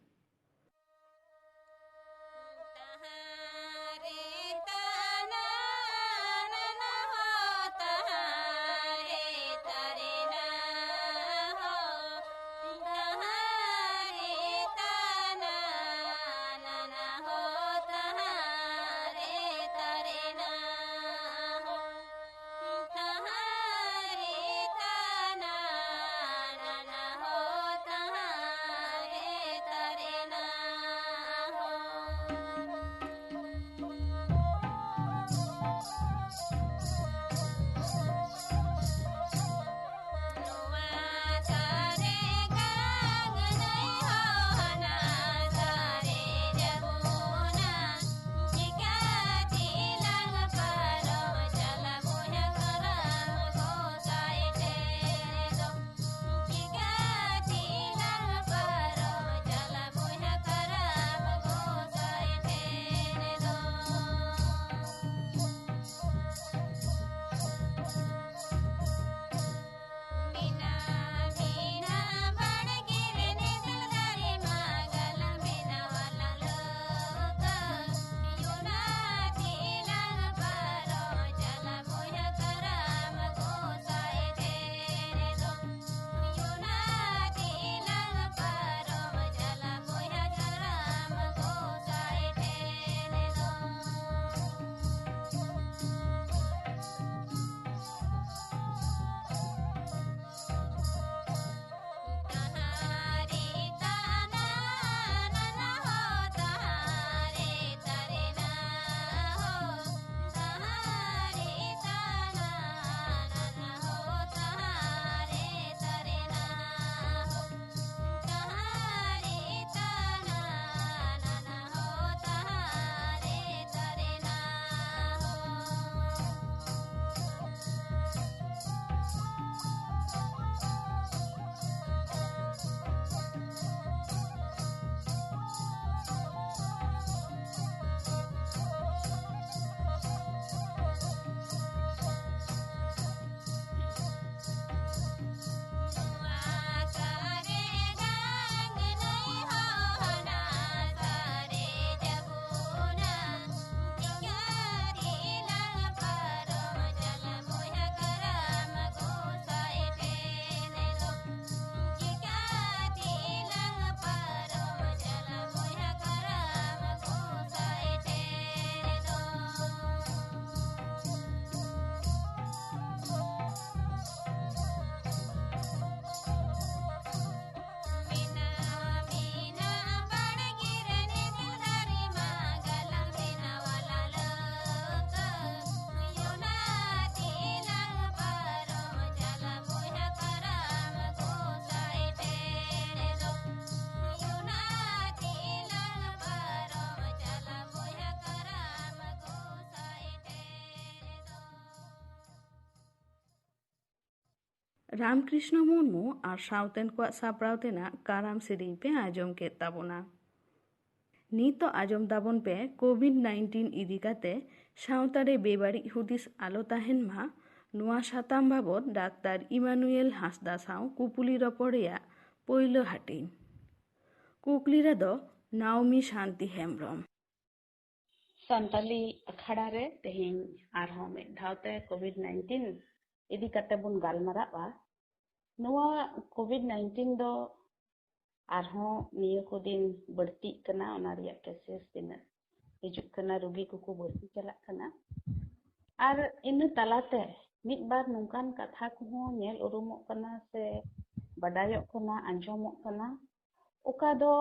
ᱨᱟᱢᱠᱨᱤᱥᱱᱚ ᱢᱩᱨᱢᱩ ᱟᱨ ᱥᱟᱶᱛᱮᱱ ᱠᱚᱣᱟᱜ ᱥᱟᱯᱲᱟᱣ ᱛᱮᱱᱟᱜ ᱠᱟᱨᱟᱢ ᱥᱮᱨᱮᱧ ᱯᱮ ᱟᱸᱡᱚᱢ ᱠᱮᱫ ᱛᱟᱵᱚᱱᱟ᱾ ᱱᱤᱛᱚᱜ ᱟᱸᱡᱚᱢ ᱛᱟᱵᱚᱱ ᱯᱮ ᱠᱳᱵᱷᱤᱰ ᱱᱟᱭᱤᱱᱴᱤᱱ ᱤᱫᱤ ᱠᱟᱛᱮ ᱥᱟᱶᱛᱟ ᱨᱮ ᱵᱮᱵᱟᱹᱲᱤᱡ ᱦᱩᱫᱤᱥ ᱟᱞᱚ ᱛᱟᱦᱮᱱ ᱢᱟ, ᱱᱚᱣᱟ ᱥᱟᱛᱟᱢ ᱵᱟᱵᱚᱛ ᱰᱟᱠᱛᱟᱨ ᱤᱢᱟᱱᱩᱭᱮᱞ ᱦᱟᱸᱥᱫᱟ ᱥᱟᱶ ᱠᱩᱯᱩᱞᱤ ᱨᱚᱯᱚᱲ ᱨᱮᱭᱟᱜ ᱯᱳᱭᱞᱳ ᱦᱟᱹᱴᱤᱧ᱾ ᱠᱩᱠᱞᱤ ᱨᱮᱫᱚ ᱱᱟᱣᱢᱤ ᱥᱟᱱᱛᱤ ᱦᱮᱢᱵᱨᱚᱢ᱾ ᱥᱟᱱᱛᱟᱞᱤ ᱟᱠᱷᱲᱟ ᱨᱮ ᱛᱮᱦᱮᱧ ᱟᱨᱦᱚᱸ ᱢᱤᱫ ᱫᱷᱟᱣ ᱛᱮ ᱠᱳᱵᱷᱤᱰ ᱱᱟᱭᱤᱱᱴᱤᱱ ᱤᱫᱤ ᱠᱟᱛᱮ ᱵᱚᱱ ᱜᱟᱞᱢᱟᱨᱟᱜᱼᱟ᱾ ᱱᱚᱣᱟ ᱠᱳᱵᱷᱤᱰ ᱱᱟᱭᱤᱱᱴᱤᱱ ᱫᱚ ᱟᱨᱦᱚᱸ ᱱᱤᱭᱟᱹ ᱠᱚ ᱫᱤᱱ ᱵᱟᱹᱲᱛᱤᱜ ᱠᱟᱱᱟ, ᱚᱱᱟ ᱨᱮᱭᱟᱜ ᱠᱮᱥᱮᱥ ᱛᱤᱱᱟᱹᱜ ᱦᱤᱡᱩᱜ ᱠᱟᱱᱟ, ᱨᱩᱜᱤ ᱠᱚᱠᱚ ᱵᱟᱹᱲᱛᱤ ᱪᱟᱞᱟᱜ ᱠᱟᱱᱟ᱾ ᱟᱨ ᱤᱱᱟᱹ ᱛᱟᱞᱟᱛᱮ ᱢᱤᱫ ᱵᱟᱨ ᱱᱚᱝᱠᱟᱱ ᱠᱟᱛᱷᱟ ᱠᱚᱦᱚᱸ ᱧᱮᱞ ᱩᱨᱩᱢᱚᱜ ᱠᱟᱱᱟ ᱥᱮ ᱵᱟᱰᱟᱭᱚᱜ ᱠᱟᱱᱟ, ᱟᱸᱡᱚᱢᱚᱜ ᱠᱟᱱᱟ, ᱚᱠᱟ ᱫᱚ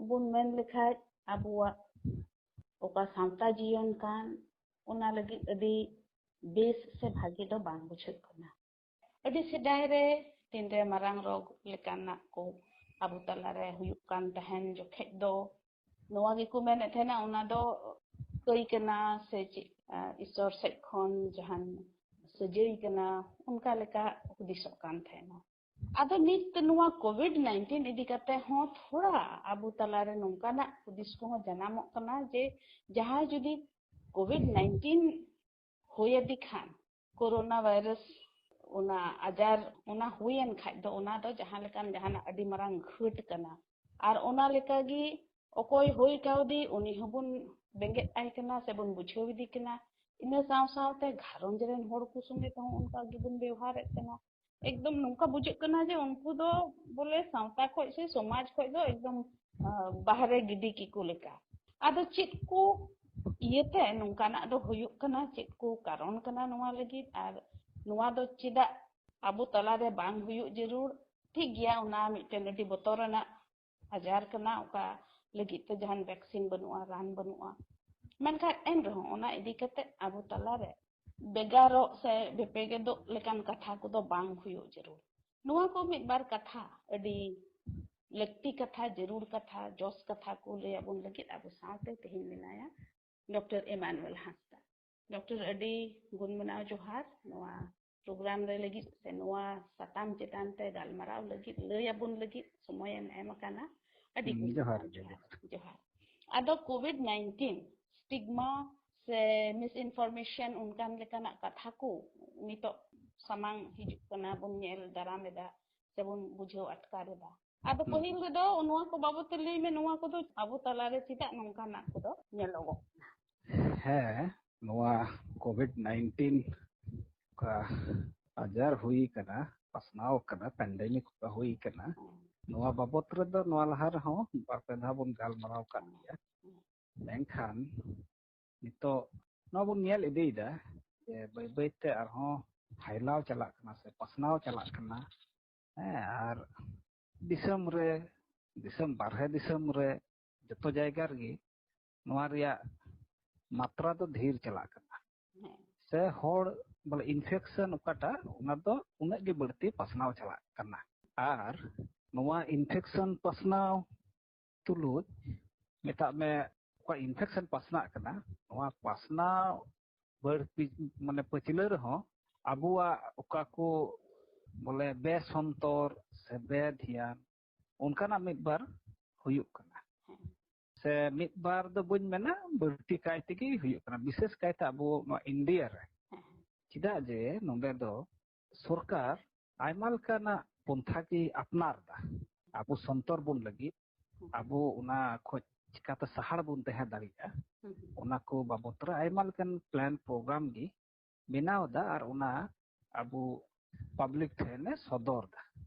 ᱵᱚᱱ ᱢᱮᱱ ᱞᱮᱠᱷᱟᱡ ᱟᱵᱚᱣᱟᱜ ᱚᱠᱟ ᱥᱟᱶᱛᱟ ᱡᱤᱭᱚᱱ ᱠᱟᱱ, ᱚᱱᱟ ᱞᱟᱹᱜᱤᱫ ᱟᱹᱰᱤ ᱵᱮᱥ ᱥᱮ ᱵᱷᱟᱜᱮ ᱫᱚ ᱵᱟᱝ ᱵᱩᱡᱷᱟᱹᱜ ᱠᱟᱱᱟ᱾ ᱟᱹᱰᱤ ᱥᱮᱫᱟᱭ ᱨᱮ ᱛᱤᱱᱨᱮ ᱢᱟᱨᱟᱝ ᱨᱳᱜᱽ ᱞᱮᱠᱟᱱᱟᱜ ᱠᱚ ᱟᱵᱚ ᱛᱟᱞᱟᱨᱮ ᱦᱩᱭᱩᱜ ᱠᱟᱱ ᱛᱟᱦᱮᱱ ᱡᱚᱠᱷᱮᱡ ᱫᱚ ᱱᱚᱣᱟ ᱜᱮᱠᱚ ᱢᱮᱱᱮᱫ ᱛᱟᱦᱮᱱᱟ, ᱚᱱᱟ ᱫᱚ ᱠᱟᱹᱭ ᱠᱟᱱᱟ ᱥᱮ ᱪᱮᱫ, ᱟᱸ, ᱤᱥᱥᱚᱨ ᱥᱮᱫ ᱠᱷᱚᱱ ᱡᱟᱦᱟᱱ ᱥᱟᱹᱡᱟᱹᱭ ᱠᱟᱱᱟ, ᱚᱱᱠᱟ ᱞᱮᱠᱟ ᱦᱩᱫᱤᱥᱚᱜ ᱠᱟᱱ ᱛᱟᱦᱮᱱᱟ᱾ ᱟᱫᱚ ᱱᱤᱛ ᱱᱚᱣᱟ ᱠᱳᱵᱷᱤᱰ ᱱᱟᱭᱤᱱᱴᱤᱱ ᱤᱫᱤ ᱠᱟᱛᱮ ᱦᱚᱸ ᱛᱷᱚᱲᱟ ᱟᱵᱚ ᱛᱟᱞᱟᱨᱮ ᱱᱚᱝᱠᱟᱱᱟᱜ ᱦᱩᱫᱤᱥ ᱠᱚᱦᱚᱸ ᱡᱟᱱᱟᱢᱚᱜ ᱠᱟᱱᱟ ᱡᱮ ᱡᱟᱦᱟᱸᱭ ᱡᱩᱫᱤ ᱠᱳᱵᱷᱤᱰ ᱱᱟᱭᱤᱱᱴᱤᱱ ᱦᱩᱭ ᱟᱫᱮ ᱠᱷᱟᱱ, ᱠᱳᱨᱳᱱᱟ ᱵᱷᱟᱭᱨᱟᱥ, ᱚᱱᱟ ᱟᱡᱟᱨ, ᱚᱱᱟ ᱦᱩᱭᱮᱱ ᱠᱷᱟᱡ ᱫᱚ ᱚᱱᱟ ᱫᱚ ᱡᱟᱦᱟᱸ ᱞᱮᱠᱟᱱ ᱡᱟᱦᱟᱱᱟᱜ ᱟᱹᱰᱤ ᱢᱟᱨᱟᱝ ᱜᱷᱟᱹᱴ ᱠᱟᱱᱟ᱾ ᱟᱨ ᱚᱱᱟ ᱞᱮᱠᱟᱜᱮ ᱚᱠᱚᱭ ᱦᱩᱭ ᱠᱟᱣᱫᱮ ᱩᱱᱤ ᱦᱚᱸᱵᱚᱱ ᱵᱮᱸᱜᱮᱫ ᱟᱭ ᱠᱟᱱᱟ ᱥᱮᱵᱚᱱ ᱵᱩᱡᱷᱟᱹᱣ ᱤᱫᱤ ᱠᱟᱱᱟ᱾ ᱤᱱᱟᱹ ᱥᱟᱶ ᱥᱟᱶᱛᱮ ᱜᱷᱟᱨᱚᱸᱡᱽ ᱨᱮᱱ ᱦᱚᱲ ᱠᱚ ᱥᱚᱸᱜᱮ ᱛᱮᱦᱚᱸ ᱚᱱᱠᱟ ᱜᱮᱵᱚᱱ ᱵᱮᱣᱦᱟᱨᱮᱫ ᱠᱟᱱᱟ᱾ ᱮᱠᱫᱚᱢ ᱱᱚᱝᱠᱟ ᱵᱩᱡᱷᱟᱹᱜ ᱠᱟᱱᱟ ᱡᱮ ᱩᱱᱠᱩ ᱫᱚ ᱵᱚᱞᱮ ᱥᱟᱶᱛᱟ ᱠᱷᱚᱡ ᱥᱮ ᱥᱚᱢᱟᱡᱽ ᱠᱷᱚᱡ ᱫᱚ ᱮᱠᱫᱚᱢ, ᱟᱸ, ᱵᱟᱦᱨᱮ ᱜᱤᱰᱤ ᱠᱮᱠᱚ ᱞᱮᱠᱟ᱾ ᱟᱫᱚ ᱪᱮᱫ ᱠᱚ ᱤᱭᱟᱹᱛᱮ ᱱᱚᱝᱠᱟᱱᱟᱜ ᱫᱚ ᱦᱩᱭᱩᱜ ᱠᱟᱱᱟ, ᱪᱮᱫ ᱠᱚ ᱠᱟᱨᱚᱱ ᱠᱟᱱᱟ ᱱᱚᱣᱟ ᱞᱟᱹᱜᱤᱫ, ᱟᱨ ᱱᱚᱣᱟ ᱫᱚ ᱪᱮᱫᱟᱜ ᱟᱵᱚ ᱛᱟᱞᱟᱨᱮ ᱵᱟᱝ ᱦᱩᱭᱩᱜ ᱡᱟᱹᱨᱩᱲ? ᱴᱷᱤᱠ ᱜᱮᱭᱟ, ᱚᱱᱟ ᱢᱤᱫᱴᱮᱱ ᱟᱹᱰᱤ ᱵᱚᱛᱚᱨ ᱟᱱᱟᱜ ᱟᱡᱟᱨ ᱠᱟᱱᱟ, ᱚᱠᱟ ᱞᱟᱹᱜᱤᱫ ᱛᱮ ᱡᱟᱦᱟᱱ ᱵᱷᱮᱠᱥᱤᱱ ᱵᱟᱹᱱᱩᱜᱼᱟ, ᱨᱟᱱ ᱵᱟᱹᱱᱩᱜᱼᱟ᱾ ᱢᱮᱱᱠᱷᱟᱱ ᱮᱱ ᱨᱮᱦᱚᱸ ᱚᱱᱟ ᱤᱫᱤ ᱠᱟᱛᱮ ᱟᱵᱚ ᱛᱟᱞᱟᱨᱮ ᱵᱷᱮᱜᱟᱨᱚᱜ ᱥᱮ ᱵᱮᱯᱮᱜᱮᱫᱚᱜ ᱞᱮᱠᱟᱱ ᱠᱟᱛᱷᱟ ᱠᱚᱫᱚ ᱵᱟᱝ ᱦᱩᱭᱩᱜ ᱡᱟᱹᱨᱩᱲ᱾ ᱱᱚᱣᱟ ᱠᱚ ᱢᱤᱫ ᱵᱟᱨ ᱠᱟᱛᱷᱟ, ᱟᱹᱰᱤ ᱞᱟᱹᱠᱛᱤ ᱠᱟᱛᱷᱟ, ᱡᱟᱹᱨᱩᱲ ᱠᱟᱛᱷᱟ, ᱡᱚᱥ ᱠᱟᱛᱷᱟ ᱠᱚ ᱞᱟᱹᱭ ᱟᱵᱚᱱ ᱞᱟᱹᱜᱤᱫ ᱟᱵᱚ ᱥᱟᱶᱛᱮ ᱛᱮᱦᱮᱧ ᱢᱮᱱᱟᱭᱟ ᱰᱚᱠᱴᱚᱨ ᱮᱢᱟᱱᱩᱭᱮᱞ ᱦᱟᱸᱥᱫᱟ᱾ ᱰᱚᱠᱴᱚᱨ, ᱟᱹᱰᱤ ᱜᱩᱱ ᱢᱟᱱᱟᱣ ᱡᱚᱦᱟᱨ ᱱᱚᱣᱟ ᱯᱨᱳᱜᱨᱟᱢ ᱨᱮ ᱞᱟᱹᱜᱤᱫ ᱥᱮ ᱱᱚᱣᱟ ᱥᱟᱛᱟᱢ ᱪᱮᱛᱟᱱ ᱛᱮ ᱜᱟᱞᱢᱟᱨᱟᱣ ᱞᱟᱹᱜᱤᱫ, ᱞᱟᱹᱭ ᱟᱵᱚᱱ ᱞᱟᱹᱜᱤᱫ ᱥᱚᱢᱚᱭᱮᱢ ᱮᱢ ᱟᱠᱟᱱᱟ᱾ ᱟᱹᱰᱤ ᱦᱩᱸ, ᱜᱩᱱ ᱡᱚᱦᱟᱨ ᱢᱟᱱᱟᱣ ᱜᱮ, ᱡᱚᱦᱟᱨ᱾ ᱡᱚᱦᱟᱨ᱾ ᱡᱚᱦᱟᱨ᱾ ᱟᱫᱚ ᱠᱳᱵᱷᱤᱰ ᱱᱟᱭᱤᱱᱴᱤᱱ ᱥᱴᱤᱜᱢᱟ ᱥᱮ ᱢᱤᱥ ᱤᱱᱯᱷᱚᱨᱢᱮᱥᱚᱱ ᱚᱱᱠᱟᱱ ᱞᱮᱠᱟᱱᱟᱜ ᱠᱟᱛᱷᱟ ᱠᱚ ᱱᱤᱛᱚᱜ ᱥᱟᱢᱟᱝ ᱦᱤᱡᱩᱜ ᱠᱟᱱᱟ, ᱵᱚᱱ ᱧᱮᱞ ᱫᱟᱨᱟᱢ ᱮᱫᱟ ᱥᱮᱵᱚᱱ ᱵᱩᱡᱷᱟᱹᱣ ᱟᱴᱠᱟᱨ ᱮᱫᱟ᱾ ᱟᱫᱚ ᱦᱩᱸ᱾ ᱯᱟᱹᱦᱤᱞ ᱨᱮᱫᱚ ᱱᱚᱣᱟ ᱠᱚ ᱵᱟᱵᱚᱫ ᱛᱮ ᱞᱟᱹᱭ ᱢᱮ, ᱱᱚᱣᱟ ᱠᱚᱫᱚ ᱟᱵᱚ ᱛᱟᱞᱟᱨᱮ ᱪᱮᱫᱟᱜ ᱱᱚᱝᱠᱟᱱᱟᱜ ᱠᱚᱫᱚ ᱧᱮᱞᱚᱜᱚᱜ ᱠᱟᱱᱟ? ᱦᱮᱸ, ᱱᱚᱣᱟ ᱠᱳᱵᱷᱤᱰ ᱱᱟᱭᱤᱱᱴᱤᱱ ᱚᱠᱟ ᱟᱡᱟᱨ ᱦᱩᱭ ᱠᱟᱱᱟ, ᱯᱟᱥᱱᱟᱣ ᱠᱟᱱᱟ, ᱯᱮᱱᱰᱮᱢᱤᱠ ᱚᱠᱟ ᱦᱩᱭ ᱠᱟᱱᱟ, ᱱᱚᱣᱟ ᱵᱟᱵᱚᱫ ᱨᱮᱫᱚ ᱱᱚᱣᱟ ᱞᱟᱦᱟ ᱨᱮᱦᱚᱸ ᱵᱟᱨ ᱯᱮ ᱫᱷᱟᱣ ᱵᱚᱱ ᱜᱟᱞᱢᱟᱨᱟᱣ ᱠᱟᱜ ᱜᱮᱭᱟ᱾ ᱢᱮᱱᱠᱷᱟᱱ ᱱᱤᱛᱚᱜ ᱱᱚᱣᱟ ᱵᱚᱱ ᱧᱮᱞ ᱤᱫᱤᱭᱮᱫᱟ ᱡᱮ ᱵᱟᱹᱭ ᱵᱟᱹᱭᱛᱮ ᱟᱨᱦᱚᱸ ᱯᱷᱟᱭᱞᱟᱣ ᱪᱟᱞᱟᱜ ᱠᱟᱱᱟ ᱥᱮ ᱯᱟᱥᱱᱟᱣ ᱪᱟᱞᱟᱜ ᱠᱟᱱᱟ᱾ ᱦᱮᱸ, ᱟᱨ ᱫᱤᱥᱚᱢ ᱨᱮ, ᱫᱤᱥᱚᱢ ᱵᱟᱨᱦᱮ ᱫᱤᱥᱚᱢ ᱨᱮ ᱡᱚᱛᱚ ᱡᱟᱭᱜᱟ ᱨᱮᱜᱮ ᱱᱚᱣᱟ ᱨᱮᱭᱟᱜ ᱢᱟᱛᱨᱟ ᱫᱚ ᱰᱷᱮᱨ ᱪᱟᱞᱟᱜ ᱠᱟᱱᱟ᱾ ᱦᱮᱸ᱾ ᱥᱮ ᱦᱚᱲ ᱵᱚᱞᱮ ᱤᱱᱯᱷᱮᱠᱥᱚᱱ ᱚᱠᱟᱴᱟᱜ, ᱚᱱᱟ ᱫᱚ ᱩᱱᱟᱹᱜ ᱜᱮ ᱵᱟᱹᱲᱛᱤ ᱯᱟᱥᱱᱟᱣ ᱪᱟᱞᱟᱜ ᱠᱟᱱᱟ᱾ ᱟᱨ ᱱᱚᱣᱟ ᱤᱱᱯᱷᱮᱠᱥᱚᱱ ᱯᱟᱥᱱᱟᱣ ᱛᱩᱞᱩᱡ ᱢᱮᱛᱟᱜ ᱢᱮ ᱚᱠᱟ ᱤᱱᱯᱷᱮᱠᱥᱚᱱ ᱯᱟᱥᱱᱟᱜ ᱠᱟᱱᱟ, ᱱᱚᱣᱟ ᱯᱟᱥᱱᱟᱣ ᱵᱟᱹᱲᱛᱤ ᱢᱟᱱᱮ ᱯᱟᱹᱪᱷᱞᱟᱹ ᱨᱮᱦᱚᱸ ᱟᱵᱚᱣᱟᱜ ᱚᱠᱟ ᱠᱚ ᱵᱚᱞᱮ ᱵᱮᱥᱚᱱᱛᱚᱨ ᱥᱮ ᱵᱮᱫᱷᱮᱭᱟᱱ ᱚᱱᱠᱟᱱᱟᱜ ᱢᱤᱫ ᱵᱟᱨ ᱦᱩᱭᱩᱜ ᱠᱟᱱᱟ᱾ ᱦᱮᱸ᱾ ᱥᱮ ᱢᱤᱫ ᱵᱟᱨ ᱫᱚ ᱵᱟᱹᱧ ᱢᱮᱱᱟ, ᱵᱟᱹᱲᱛᱤ ᱠᱟᱭ ᱛᱮᱜᱮ ᱦᱩᱭᱩᱜ ᱠᱟᱱᱟ, ᱵᱤᱥᱮᱥ ᱠᱟᱭᱛᱮ ᱟᱵᱚ ᱱᱚᱣᱟ ᱤᱱᱰᱤᱭᱟ ᱨᱮ᱾ ᱦᱮᱸ᱾ ᱪᱮᱫᱟᱜ ᱡᱮ ᱱᱚᱰᱮ ᱫᱚ ᱥᱚᱨᱠᱟᱨ ᱟᱭᱢᱟ ᱞᱮᱠᱟᱱᱟᱜ ᱯᱚᱱᱛᱷᱟ ᱜᱮ ᱟᱯᱱᱟᱨ ᱫᱟ ᱟᱵᱚ ᱥᱚᱱᱛᱚᱨ ᱵᱚᱱ ᱞᱟᱹᱜᱤᱫ, ᱟᱵᱚ ᱚᱱᱟ ᱠᱷᱚᱡ ᱪᱤᱠᱟᱛᱮ ᱥᱟᱦᱟᱲ ᱵᱚᱱ ᱛᱟᱦᱮᱸ ᱫᱟᱲᱮᱭᱟᱜᱼᱟ, ᱦᱩᱸ, ᱦᱩᱸ᱾ ᱚᱱᱟ ᱠᱚ ᱵᱟᱵᱚᱛ ᱨᱮ ᱟᱭᱢᱟ ᱞᱮᱠᱟᱱ ᱯᱞᱟᱱ ᱯᱨᱳᱜᱨᱟᱢ ᱜᱮ ᱵᱮᱱᱟᱣ ᱫᱟ ᱟᱨ ᱚᱱᱟ ᱟᱵᱚ ᱯᱟᱵᱽᱞᱤᱠ ᱴᱷᱮᱱ ᱮ ᱥᱚᱫᱚᱨ ᱫᱟ᱾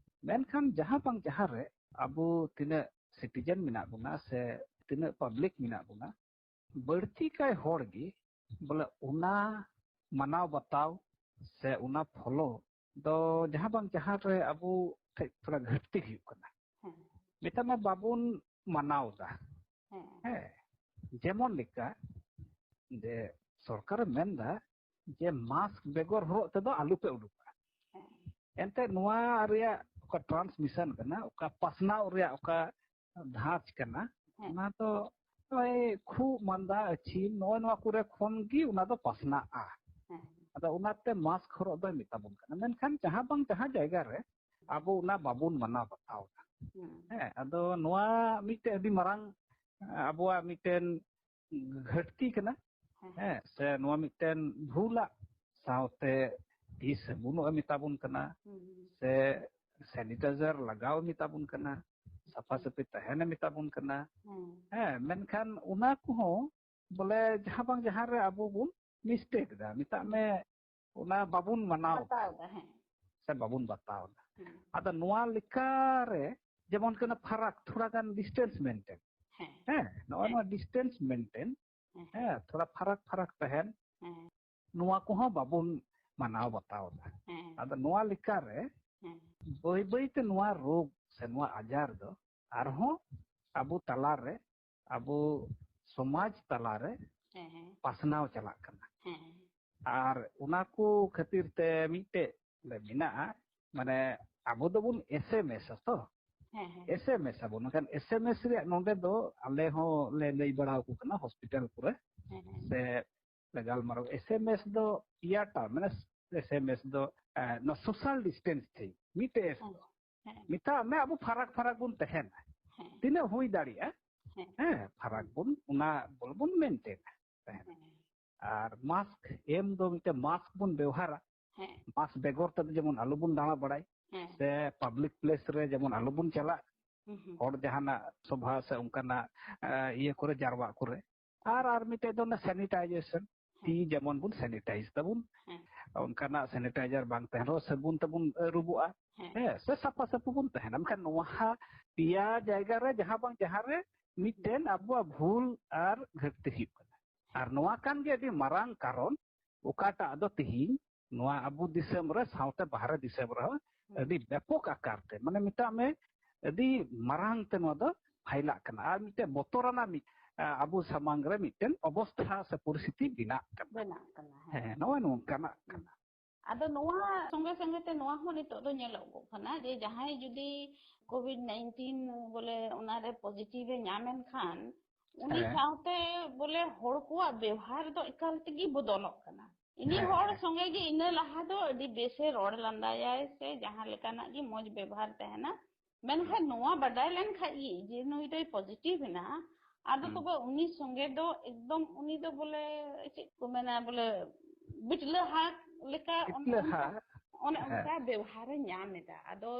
ᱢᱮᱱᱠᱷᱟᱱ ᱡᱟᱦᱟᱸ ᱵᱟᱝ ᱡᱟᱦᱟᱸ ᱨᱮ ᱟᱵᱚ ᱛᱤᱱᱟᱹᱜ ᱥᱤᱴᱤᱡᱮᱱ ᱢᱮᱱᱟᱜ ᱵᱚᱱᱟ ᱥᱮ ᱛᱤᱱᱟᱹᱜ ᱯᱟᱵᱽᱞᱤᱠ ᱢᱮᱱᱟᱜ ᱵᱚᱱᱟ, ᱵᱟᱹᱲᱛᱤ ᱠᱟᱭ ᱦᱚᱲ ᱜᱮ ᱵᱚᱞᱮ ᱚᱱᱟ ᱢᱟᱱᱟᱣ ᱵᱟᱛᱟᱣ ᱥᱮ ᱚᱱᱟ ᱯᱷᱚᱞᱳ ᱫᱚ ᱡᱟᱦᱟᱸ ᱵᱟᱝ ᱡᱟᱦᱟᱸ ᱨᱮ ᱟᱵᱚ ᱴᱷᱮᱡ ᱛᱷᱚᱲᱟ ᱜᱷᱟᱹᱴᱛᱤ ᱦᱩᱭᱩᱜ ᱠᱟᱱᱟ᱾ ᱦᱮᱸ᱾ ᱢᱮᱛᱟᱜ ᱢᱮ ᱵᱟᱵᱚᱱ ᱢᱟᱱᱟᱣ ᱫᱟ᱾ ᱦᱮᱸ᱾ ᱦᱮᱸ, ᱡᱮᱢᱚᱱ ᱞᱮᱠᱟ ᱡᱮ ᱥᱚᱨᱠᱟᱨᱮ ᱢᱮᱱ ᱫᱟ ᱡᱮ ᱢᱟᱥᱠ ᱵᱮᱜᱚᱨ ᱦᱚᱨᱚᱜ ᱛᱮᱫᱚ ᱟᱞᱚ ᱯᱮ ᱩᱰᱩᱠᱟ᱾ ᱦᱮᱸ᱾ ᱮᱱᱛᱮ ᱱᱚᱣᱟ ᱨᱮᱭᱟᱜ ᱚᱠᱟ ᱴᱨᱟᱱᱥᱢᱤᱥᱚᱱ ᱠᱟᱱᱟ, ᱚᱠᱟ ᱯᱟᱥᱱᱟᱣ ᱨᱮᱭᱟᱜ ᱚᱠᱟ ᱫᱷᱟᱸᱪ ᱠᱟᱱᱟ, ᱦᱮᱸ᱾ ᱚᱱᱟ ᱫᱚ ᱱᱚᱜᱼᱚᱭ ᱠᱷᱩᱜ ᱢᱟᱸᱫᱟ ᱟᱹᱪᱷᱤᱢ ᱱᱚᱜᱼᱚᱭ ᱱᱚᱣᱟ ᱠᱚᱨᱮ ᱠᱷᱚᱱ ᱜᱮ ᱚᱱᱟ ᱫᱚ ᱯᱟᱥᱱᱟᱜᱼᱟ᱾ ᱦᱮᱸ᱾ ᱟᱫᱚ ᱚᱱᱟᱛᱮ ᱢᱟᱥᱠ ᱦᱚᱨᱚᱜ ᱫᱚᱭ ᱢᱮᱛᱟ ᱵᱚᱱ ᱠᱟᱱᱟ᱾ ᱢᱮᱱᱠᱷᱟᱱ ᱡᱟᱦᱟᱸ ᱵᱟᱝ ᱡᱟᱦᱟᱸ ᱡᱟᱭᱜᱟ ᱨᱮ ᱟᱵᱚ ᱚᱱᱟ ᱵᱟᱵᱚᱱ ᱢᱟᱱᱟᱣ ᱵᱟᱛᱟᱣ ᱮᱫᱟ᱾ ᱦᱮᱸ, ᱟᱫᱚ ᱱᱚᱣᱟ ᱢᱤᱫᱴᱮᱡ ᱟᱹᱰᱤ ᱢᱟᱨᱟᱝ, ᱟᱵᱚᱣᱟᱜ ᱢᱤᱫᱴᱮᱱ ᱜᱷᱟᱹᱴᱛᱤ ᱠᱟᱱᱟ᱾ ᱦᱮᱸ᱾ ᱦᱮᱸ, ᱥᱮ ᱱᱚᱣᱟ ᱢᱤᱫᱴᱮᱱ ᱵᱷᱩᱞᱟᱜ ᱥᱟᱶᱛᱮ ᱛᱤ ᱥᱟᱵᱚᱱᱚᱜ ᱮ ᱢᱮᱛᱟ ᱵᱚᱱ ᱠᱟᱱᱟ, ᱦᱩᱸ, ᱦᱩᱸ᱾ ᱥᱮ sanitizer ᱞᱟᱜᱟᱣ ᱮ ᱢᱮᱛᱟ ᱵᱚᱱ ᱠᱟᱱᱟ, ᱥᱟᱯᱷᱟ ᱦᱩᱸ᱾ ᱥᱟᱹᱯᱷᱤ ᱛᱟᱦᱮᱱ ᱮ ᱢᱮᱛᱟ ᱵᱚᱱ ᱠᱟᱱᱟ᱾ ᱦᱩᱸ᱾ ᱦᱮᱸ, ᱢᱮᱱᱠᱷᱟᱱ ᱚᱱᱟ ᱠᱚᱦᱚᱸ ᱵᱚᱞᱮ ᱡᱟᱦᱟᱸ ᱵᱟᱝ ᱡᱟᱦᱟᱸ ᱨᱮ ᱟᱵᱚ ᱵᱚᱱ mistake ᱮᱫᱟ, ᱢᱮᱛᱟᱜ ᱢᱮ ᱚᱱᱟ ᱵᱟᱵᱚᱱ ᱢᱟᱱᱟᱣ ᱵᱟᱛᱟᱣ ᱮᱫᱟ, ᱦᱮᱸ᱾ ᱥᱮ ᱵᱟᱵᱚᱱ ᱵᱟᱛᱟᱣ ᱮᱫᱟ᱾ ᱦᱩᱸ᱾ ᱟᱫᱚ ᱱᱚᱣᱟ ᱞᱮᱠᱟ ᱨᱮ ᱡᱮᱢᱚᱱ ᱠᱟᱱᱟ ᱯᱷᱟᱨᱟᱠ, ᱛᱷᱚᱲᱟ ᱜᱟᱱ distance maintain᱾ ᱦᱮᱸ᱾ ᱦᱮᱸ, ᱱᱚᱜᱼᱚᱭ ᱦᱮᱸ᱾ ᱱᱚᱣᱟ distance maintain, ᱦᱮᱸ᱾ ᱦᱮᱸ, ᱛᱷᱚᱲᱟ ᱯᱷᱟᱨᱟᱠ ᱯᱷᱟᱨᱟᱠ ᱛᱟᱦᱮᱱ, ᱦᱮᱸ᱾ ᱱᱚᱣᱟ ᱠᱚᱦᱚᱸ ᱵᱟᱵᱚᱱ ᱢᱟᱱᱟᱣ ᱵᱟᱛᱟᱣ ᱮᱫᱟ᱾ ᱦᱮᱸ᱾ ᱟᱫᱚ ᱱᱚᱣᱟ ᱞᱮᱠᱟ ᱨᱮ ᱦᱮᱸ᱾ ᱵᱟᱹᱭ ᱵᱟᱹᱭ ᱛᱮ ᱱᱚᱣᱟ ᱨᱳᱜᱽ ᱥᱮ ᱱᱚᱣᱟ ᱟᱡᱟᱨ ᱫᱚ ᱟᱨᱦᱚᱸ ᱟᱵᱚ ᱛᱟᱞᱟ ᱨᱮ, ᱟᱵᱚ ᱥᱚᱢᱟᱡᱽ ᱛᱟᱞᱟ ᱨᱮ ᱦᱮᱸ, ᱦᱮᱸ᱾ ᱯᱟᱥᱱᱟᱣ ᱪᱟᱞᱟᱜ ᱠᱟᱱᱟ᱾ ᱦᱮᱸ᱾ ᱟᱨ ᱚᱱᱟ ᱠᱚ ᱠᱷᱟᱹᱛᱤᱨ ᱛᱮ ᱢᱤᱫᱴᱮᱡ ᱞᱮ ᱢᱮᱱᱟᱜᱼᱟ, ᱢᱟᱱᱮ ᱟᱵᱚ ᱫᱚᱵᱚᱱ SMS ᱟ ᱛᱚ, ᱦᱮᱸ, ᱦᱮᱸ᱾ SMS ᱟᱵᱚᱱ, ᱢᱮᱱᱠᱷᱟᱱ SMS ᱨᱮᱭᱟᱜ ᱱᱚᱰᱮ ᱫᱚ ᱟᱞᱮ ᱦᱚᱸ ᱞᱮ ᱞᱟᱹᱭ ᱵᱟᱲᱟ ᱟᱠᱚ ᱠᱟᱱᱟ ᱦᱚᱥᱯᱤᱴᱟᱞ ᱠᱚᱨᱮ, ᱦᱮᱸ, ᱦᱮᱸ᱾ ᱥᱮ ᱞᱮ ᱜᱟᱞᱢᱟᱨᱟᱣ, SMS ᱫᱚ ᱤᱭᱟᱹᱴᱟ, ᱢᱟᱱᱮ SMS ᱫᱚ, ᱮ, ᱱᱚᱣᱟ social distance ᱛᱮ ᱢᱤᱫᱴᱮᱡ S ᱦᱮᱸ, ᱫᱚ᱾ ᱦᱮᱸ᱾ ᱢᱮᱛᱟᱜ ᱢᱮ ᱟᱵᱚ ᱯᱷᱟᱨᱟᱠ ᱯᱷᱟᱨᱟᱠ ᱵᱚᱱ ᱛᱟᱦᱮᱱᱟ᱾ ᱦᱮᱸ᱾ ᱛᱤᱱᱟᱹᱜ ᱦᱩᱭ ᱫᱟᱲᱮᱭᱟᱜᱼᱟ, ᱦᱮᱸ᱾ ᱦᱮᱸ, ᱯᱷᱟᱨᱟᱠ ᱦᱮᱸ᱾ ᱵᱚᱱ, ᱚᱱᱟ ᱵᱚᱞᱮ ᱵᱚᱱ maintain ᱟ, ᱛᱟᱦᱮᱱᱟ᱾ ᱦᱮᱸ᱾ ᱟᱨ ᱢᱟᱥᱠ ᱮᱢ ᱫᱚ ᱢᱤᱫᱴᱮᱱ ᱢᱟᱥᱠ ᱵᱚᱱ ᱵᱮᱣᱦᱟᱨᱟ᱾ ᱦᱮᱸ᱾ ᱢᱟᱥᱠ ᱵᱮᱜᱚᱨ ᱛᱮᱫᱚ ᱡᱮᱢᱚᱱ ᱟᱞᱚ ᱵᱚᱱ ᱫᱟᱬᱟ ᱵᱟᱲᱟᱭ, ᱦᱮᱸ᱾ ᱥᱮ public place ᱨᱮ ᱡᱮᱢᱚᱱ ᱟᱞᱚ ᱵᱚᱱ ᱪᱟᱞᱟᱜ, ᱦᱩᱸ, ᱦᱩᱸ᱾ ᱦᱚᱲ ᱡᱟᱦᱟᱱᱟᱜ ᱥᱚᱵᱷᱟ ᱥᱮ ᱚᱱᱠᱟᱱᱟᱜ, ᱮ, ᱤᱭᱟᱹ ᱠᱚᱨᱮ, ᱡᱟᱨᱣᱟᱜ ᱠᱚᱨᱮ᱾ ᱟᱨ, ᱟᱨ ᱢᱤᱫᱴᱮᱡ ᱫᱚ ᱚᱱᱟ sanitization, ᱦᱮᱸ᱾ ᱛᱤ ᱡᱮᱢᱚᱱ ᱵᱚᱱ sanitize ᱛᱟᱵᱚᱱ, ᱦᱮᱸ᱾ ᱚᱱᱠᱟᱱᱟᱜ sanitizer ᱵᱟᱝ ᱛᱟᱦᱮᱱ ᱨᱮᱦᱚᱸ ᱥᱟᱵᱚᱱ ᱛᱮᱵᱚᱱ ᱟᱹᱨᱩᱵᱚᱜᱼᱟ, ᱦᱮᱸ᱾ ᱦᱮᱸ, ᱥᱮ ᱥᱟᱯᱷᱟ ᱥᱟᱹᱯᱷᱤ ᱵᱚᱱ ᱛᱟᱦᱮᱱᱟ᱾ ᱢᱮᱱᱠᱷᱟᱱ ᱱᱚᱣᱟ ᱯᱮᱭᱟ ᱡᱟᱭᱜᱟ ᱨᱮ ᱡᱟᱦᱟᱸ ᱵᱟᱝ ᱡᱟᱦᱟᱸ ᱨᱮ ᱢᱤᱫᱴᱮᱱ ᱟᱵᱚᱣᱟᱜ ᱵᱷᱩᱞ ᱟᱨ ᱜᱷᱟᱹᱴᱛᱤ ᱦᱩᱭᱩᱜ ᱠᱟᱱᱟ᱾ ᱟᱨ ᱱᱚᱣᱟ ᱠᱟᱱ ᱜᱮ ᱟᱹᱰᱤ ᱢᱟᱨᱟᱝ ᱠᱟᱨᱚᱱ, ᱚᱠᱟᱴᱟᱜ ᱫᱚ ᱛᱤᱦᱤᱧ ᱱᱚᱣᱟ ᱟᱵᱚ ᱫᱤᱥᱚᱢ ᱨᱮ ᱥᱟᱶᱛᱮ ᱵᱟᱦᱨᱮ ᱫᱤᱥᱚᱢ ᱨᱮᱦᱚᱸ ᱦᱩᱸ᱾ ᱟᱹᱰᱤ ᱵᱮᱯᱚᱠ ᱟᱠᱟᱨ ᱛᱮ, ᱢᱟᱱᱮ ᱢᱮᱛᱟᱜ ᱢᱮ ᱟᱹᱰᱤ ᱢᱟᱨᱟᱝ ᱛᱮ ᱱᱚᱣᱟ ᱫᱚ ᱯᱷᱟᱭᱞᱟᱜ ᱠᱟᱱᱟ᱾ ᱟᱨ ᱢᱤᱫᱴᱮᱱ ᱵᱚᱛᱚᱨᱟᱱᱟᱜ ᱢᱤᱫ, ᱟ, ᱟᱵᱚ ᱥᱟᱢᱟᱝ ᱨᱮ ᱢᱤᱫᱴᱮᱱ ᱚᱵᱚᱥᱛᱷᱟ ᱥᱮ ᱯᱚᱨᱤᱥᱛᱷᱤᱛᱤ ᱵᱮᱱᱟᱜ ᱠᱟᱱᱟ᱾ ᱵᱮᱱᱟᱜ ᱠᱟᱱᱟ, ᱦᱮᱸ᱾ ᱦᱮᱸ, ᱱᱚᱜᱼᱚᱭ ᱱᱚᱝᱠᱟᱱᱟᱜ ᱠᱟᱱᱟ᱾ ᱟᱫᱚ ᱱᱚᱣᱟ ᱥᱚᱸᱜᱮ ᱥᱚᱸᱜᱮ ᱛᱮ ᱱᱚᱣᱟ ᱦᱚᱸ ᱱᱤᱛᱚᱜ ᱫᱚ ᱧᱮᱞᱚᱜᱚᱜ ᱠᱟᱱᱟ ᱡᱮ ᱡᱟᱦᱟᱸᱭ ᱡᱩᱫᱤ COVID nineteen ᱵᱚᱞᱮ ᱚᱱᱟᱨᱮ positive ᱮ ᱧᱟᱢ ᱮᱱ ᱠᱷᱟᱱ ᱩᱱᱤ ᱦᱮᱸ᱾ ᱥᱟᱶᱛᱮ ᱵᱚᱞᱮ ᱦᱚᱲ ᱠᱚᱣᱟᱜ ᱵᱮᱣᱦᱟᱨ ᱫᱚ ᱮᱠᱟᱞ ᱛᱮᱜᱮ ᱵᱚᱫᱚᱞᱚᱜ ᱠᱟᱱᱟ᱾ ᱤᱱᱤ ᱦᱮᱸ, ᱦᱚᱲ ᱦᱮᱸ᱾ ᱥᱚᱸᱜᱮ ᱜᱮ ᱤᱱᱟᱹ ᱞᱟᱦᱟ ᱫᱚ ᱟᱹᱰᱤ ᱵᱮᱥᱮ ᱨᱚᱲ ᱞᱟᱸᱫᱟᱭᱟᱭ ᱥᱮ ᱡᱟᱦᱟᱸ ᱞᱮᱠᱟᱱᱟᱜ ᱜᱮ ᱢᱚᱡᱽ ᱵᱮᱵᱚᱦᱟᱨ ᱛᱟᱦᱮᱱᱟ᱾ ᱢᱮᱱᱠᱷᱟᱱ ᱱᱚᱣᱟ ᱵᱟᱰᱟᱭ ᱞᱮᱱ ᱠᱷᱟᱡ ᱜᱮ ᱡᱮ ᱱᱩᱭ ᱫᱚᱭ positive ᱦᱮᱱᱟᱜᱼᱟ, ᱟᱫᱚ ᱦᱩᱸ᱾ ᱛᱚᱵᱮ ᱩᱱᱤ ᱥᱚᱸᱜᱮ ᱫᱚ ᱮᱠᱫᱚᱢ ᱩᱱᱤ ᱫᱚ ᱵᱚᱞᱮ ᱪᱮᱫ ᱠᱚ ᱢᱮᱱᱟ, ᱵᱚᱞᱮ ᱵᱤᱴᱞᱟᱹ ᱦᱟᱜ ᱞᱮᱠᱟ ᱚᱱᱮ ᱵᱤᱴᱞᱟᱹ ᱚᱱᱠᱟ, ᱦᱟᱜ᱾ ᱚᱱᱮ ᱦᱮᱸ᱾ ᱚᱱᱠᱟ ᱵᱮᱣᱦᱟᱨᱮ ᱧᱟᱢ ᱮᱫᱟ᱾ ᱟᱫᱚ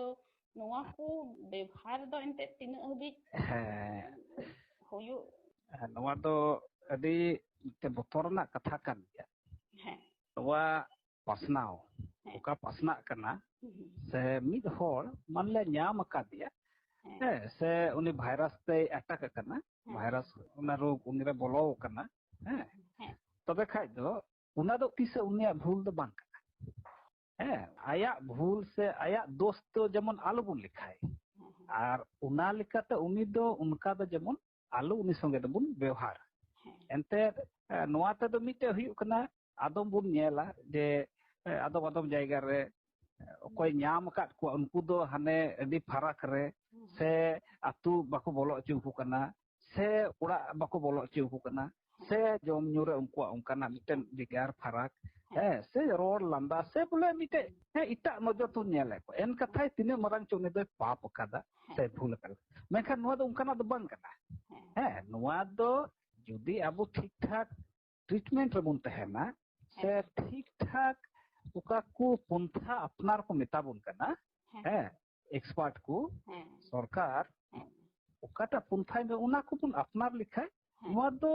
ᱱᱚᱣᱟ ᱠᱚ ᱵᱮᱣᱦᱟᱨ ᱫᱚ ᱮᱱᱛᱮᱫ ᱛᱤᱱᱟᱹᱜ ᱦᱟᱹᱵᱤᱡ ᱦᱮᱸ᱾ ᱦᱩᱭᱩᱜ? ᱦᱮᱸ, ᱱᱚᱣᱟ ᱫᱚ ᱟᱹᱰᱤ ᱢᱤᱫᱴᱮᱱ ᱵᱚᱛᱚᱨ ᱨᱮᱱᱟᱜ ᱠᱟᱛᱷᱟ ᱠᱟᱱ ᱜᱮᱭᱟ᱾ ᱦᱮᱸ᱾ ᱱᱚᱣᱟ ᱯᱟᱥᱱᱟᱣ, ᱦᱮᱸ᱾ ᱚᱠᱟ ᱯᱟᱥᱱᱟᱜ ᱠᱟᱱᱟ, ᱦᱩᱸ, ᱦᱩᱸ᱾ ᱥᱮ ᱢᱤᱫ ᱦᱚᱲ ᱢᱟᱱᱞᱮ ᱧᱟᱢ ᱟᱠᱟᱫᱮᱭᱟ, ᱦᱮᱸ᱾ ᱦᱮᱸ, ᱥᱮ ᱩᱱᱤ ᱵᱷᱟᱭᱨᱟᱥ ᱛᱮᱭ ᱟᱴᱟᱠ ᱟᱠᱟᱱᱟ, ᱦᱮᱸ᱾ ᱵᱷᱟᱭᱨᱟᱥ ᱚᱱᱟ ᱨᱳᱜᱽ ᱩᱱᱤᱨᱮ ᱵᱚᱞᱚ ᱟᱠᱟᱱᱟ, ᱦᱮᱸ, ᱦᱮᱸ᱾ ᱛᱚᱵᱮ ᱠᱷᱟᱡ ᱫᱚ ᱚᱱᱟ ᱫᱚ ᱛᱤᱥ ᱦᱚᱸ ᱩᱱᱤᱭᱟᱜ ᱵᱷᱩᱞ ᱫᱚ ᱵᱟᱝ ᱠᱟᱱᱟ᱾ ᱦᱮᱸ, ᱟᱭᱟᱜ ᱵᱷᱩᱞ ᱥᱮ ᱟᱭᱟᱜ ᱫᱳᱥ ᱫᱚ ᱡᱮᱢᱚᱱ ᱟᱞᱚᱵᱚᱱ ᱞᱮᱠᱷᱟᱭ᱾ ᱦᱮᱸ, ᱦᱮᱸ᱾ ᱟᱨ ᱚᱱᱟ ᱞᱮᱠᱟᱛᱮ ᱩᱱᱤ ᱫᱚ ᱚᱱᱠᱟ ᱫᱚ ᱡᱮᱢᱚᱱ ᱟᱞᱚ ᱩᱱᱤ ᱥᱚᱸᱜᱮ ᱫᱚᱵᱚᱱ ᱵᱮᱣᱦᱟᱨ᱾ ᱦᱮᱸ᱾ ᱮᱱᱛᱮᱫ, ᱮ, ᱱᱚᱣᱟ ᱛᱮᱫᱚ ᱢᱤᱫᱴᱮᱡ ᱦᱩᱭᱩᱜ ᱠᱟᱱᱟ, ᱟᱫᱚᱢ ᱵᱚᱱ ᱧᱮᱞᱟ ᱡᱮ, ᱮ, ᱟᱫᱚᱢ ᱟᱫᱚᱢ ᱡᱟᱭᱜᱟ ᱨᱮ, ᱮ, ᱚᱠᱚᱭ ᱧᱟᱢ ᱟᱠᱟᱫ ᱠᱚᱣᱟ, ᱩᱱᱠᱩ ᱫᱚ ᱦᱟᱱᱮ ᱟᱹᱰᱤ ᱯᱷᱟᱨᱟᱠ ᱨᱮ ᱦᱮᱸ᱾ ᱥᱮ ᱟᱹᱛᱩ ᱵᱟᱠᱚ ᱵᱚᱞᱚ ᱦᱚᱪᱚ ᱟᱠᱚ ᱠᱟᱱᱟ᱾ ᱥᱮ ᱚᱲᱟᱜ ᱵᱟᱠᱚ ᱵᱚᱞᱚ ᱦᱚᱪᱚ ᱟᱠᱚ ᱠᱟᱱᱟ, ᱥᱮ ᱡᱚᱢ ᱧᱩ ᱨᱮ ᱩᱱᱠᱩᱣᱟᱜ ᱚᱱᱠᱟᱱᱟᱜ ᱢᱤᱫᱴᱮᱱ ᱵᱷᱮᱜᱟᱨ ᱯᱷᱟᱨᱟᱠ, ᱦᱮᱸ᱾ ᱦᱮᱸ, ᱥᱮ ᱨᱚᱲ ᱞᱟᱸᱫᱟ, ᱥᱮ ᱵᱚᱞᱮ ᱢᱤᱫᱴᱮᱡ, ᱦᱮᱸ, ᱮᱴᱟᱜ ᱱᱚᱡᱚᱨ ᱛᱮᱵᱚᱱ ᱧᱮᱞᱮᱫ ᱠᱚᱣᱟ᱾ ᱮᱱ ᱠᱟᱛᱷᱟᱭ ᱛᱤᱱᱟᱹᱜ ᱢᱟᱨᱟᱝ ᱪᱚ ᱩᱱᱤ ᱫᱚᱭ ᱯᱟᱯ ᱟᱠᱟᱫᱟ, ᱦᱮᱸ᱾ ᱥᱮ ᱵᱷᱩᱞ ᱟᱠᱟᱫᱟ᱾ ᱢᱮᱱᱠᱷᱟᱱ ᱱᱚᱣᱟ ᱫᱚ ᱚᱱᱠᱟᱱᱟᱜ ᱫᱚ ᱵᱟᱝ ᱠᱟᱱᱟ᱾ ᱦᱮᱸ᱾ ᱦᱮᱸ, ᱱᱚᱣᱟ ᱫᱚ ᱡᱩᱫᱤ ᱟᱵᱚ ᱴᱷᱤᱠ ᱴᱷᱟᱠ treatment ᱨᱮᱵᱚᱱ ᱛᱟᱦᱮᱱᱟ, ᱥᱮ ᱦᱮᱸ᱾ ᱴᱷᱤᱠ ᱴᱷᱟᱠ ᱚᱠᱟ ᱠᱚ ᱯᱚᱱᱛᱷᱟ ᱟᱯᱱᱟᱨ ᱠᱚ ᱢᱮᱛᱟ ᱵᱚᱱ ᱠᱟᱱᱟ, ᱦᱮᱸ᱾ ᱦᱮᱸ, expert ᱠᱚ, ᱦᱮᱸ᱾ ᱥᱚᱨᱠᱟᱨ, ᱦᱮᱸ᱾ ᱚᱠᱟᱴᱟᱜ ᱯᱚᱱᱛᱷᱟᱭ ᱢᱮ, ᱚᱱᱟ ᱠᱚᱵᱚᱱ ᱟᱯᱱᱟᱨ ᱞᱮᱠᱷᱟᱡ, ᱦᱮᱸ᱾ ᱱᱚᱣᱟ ᱫᱚ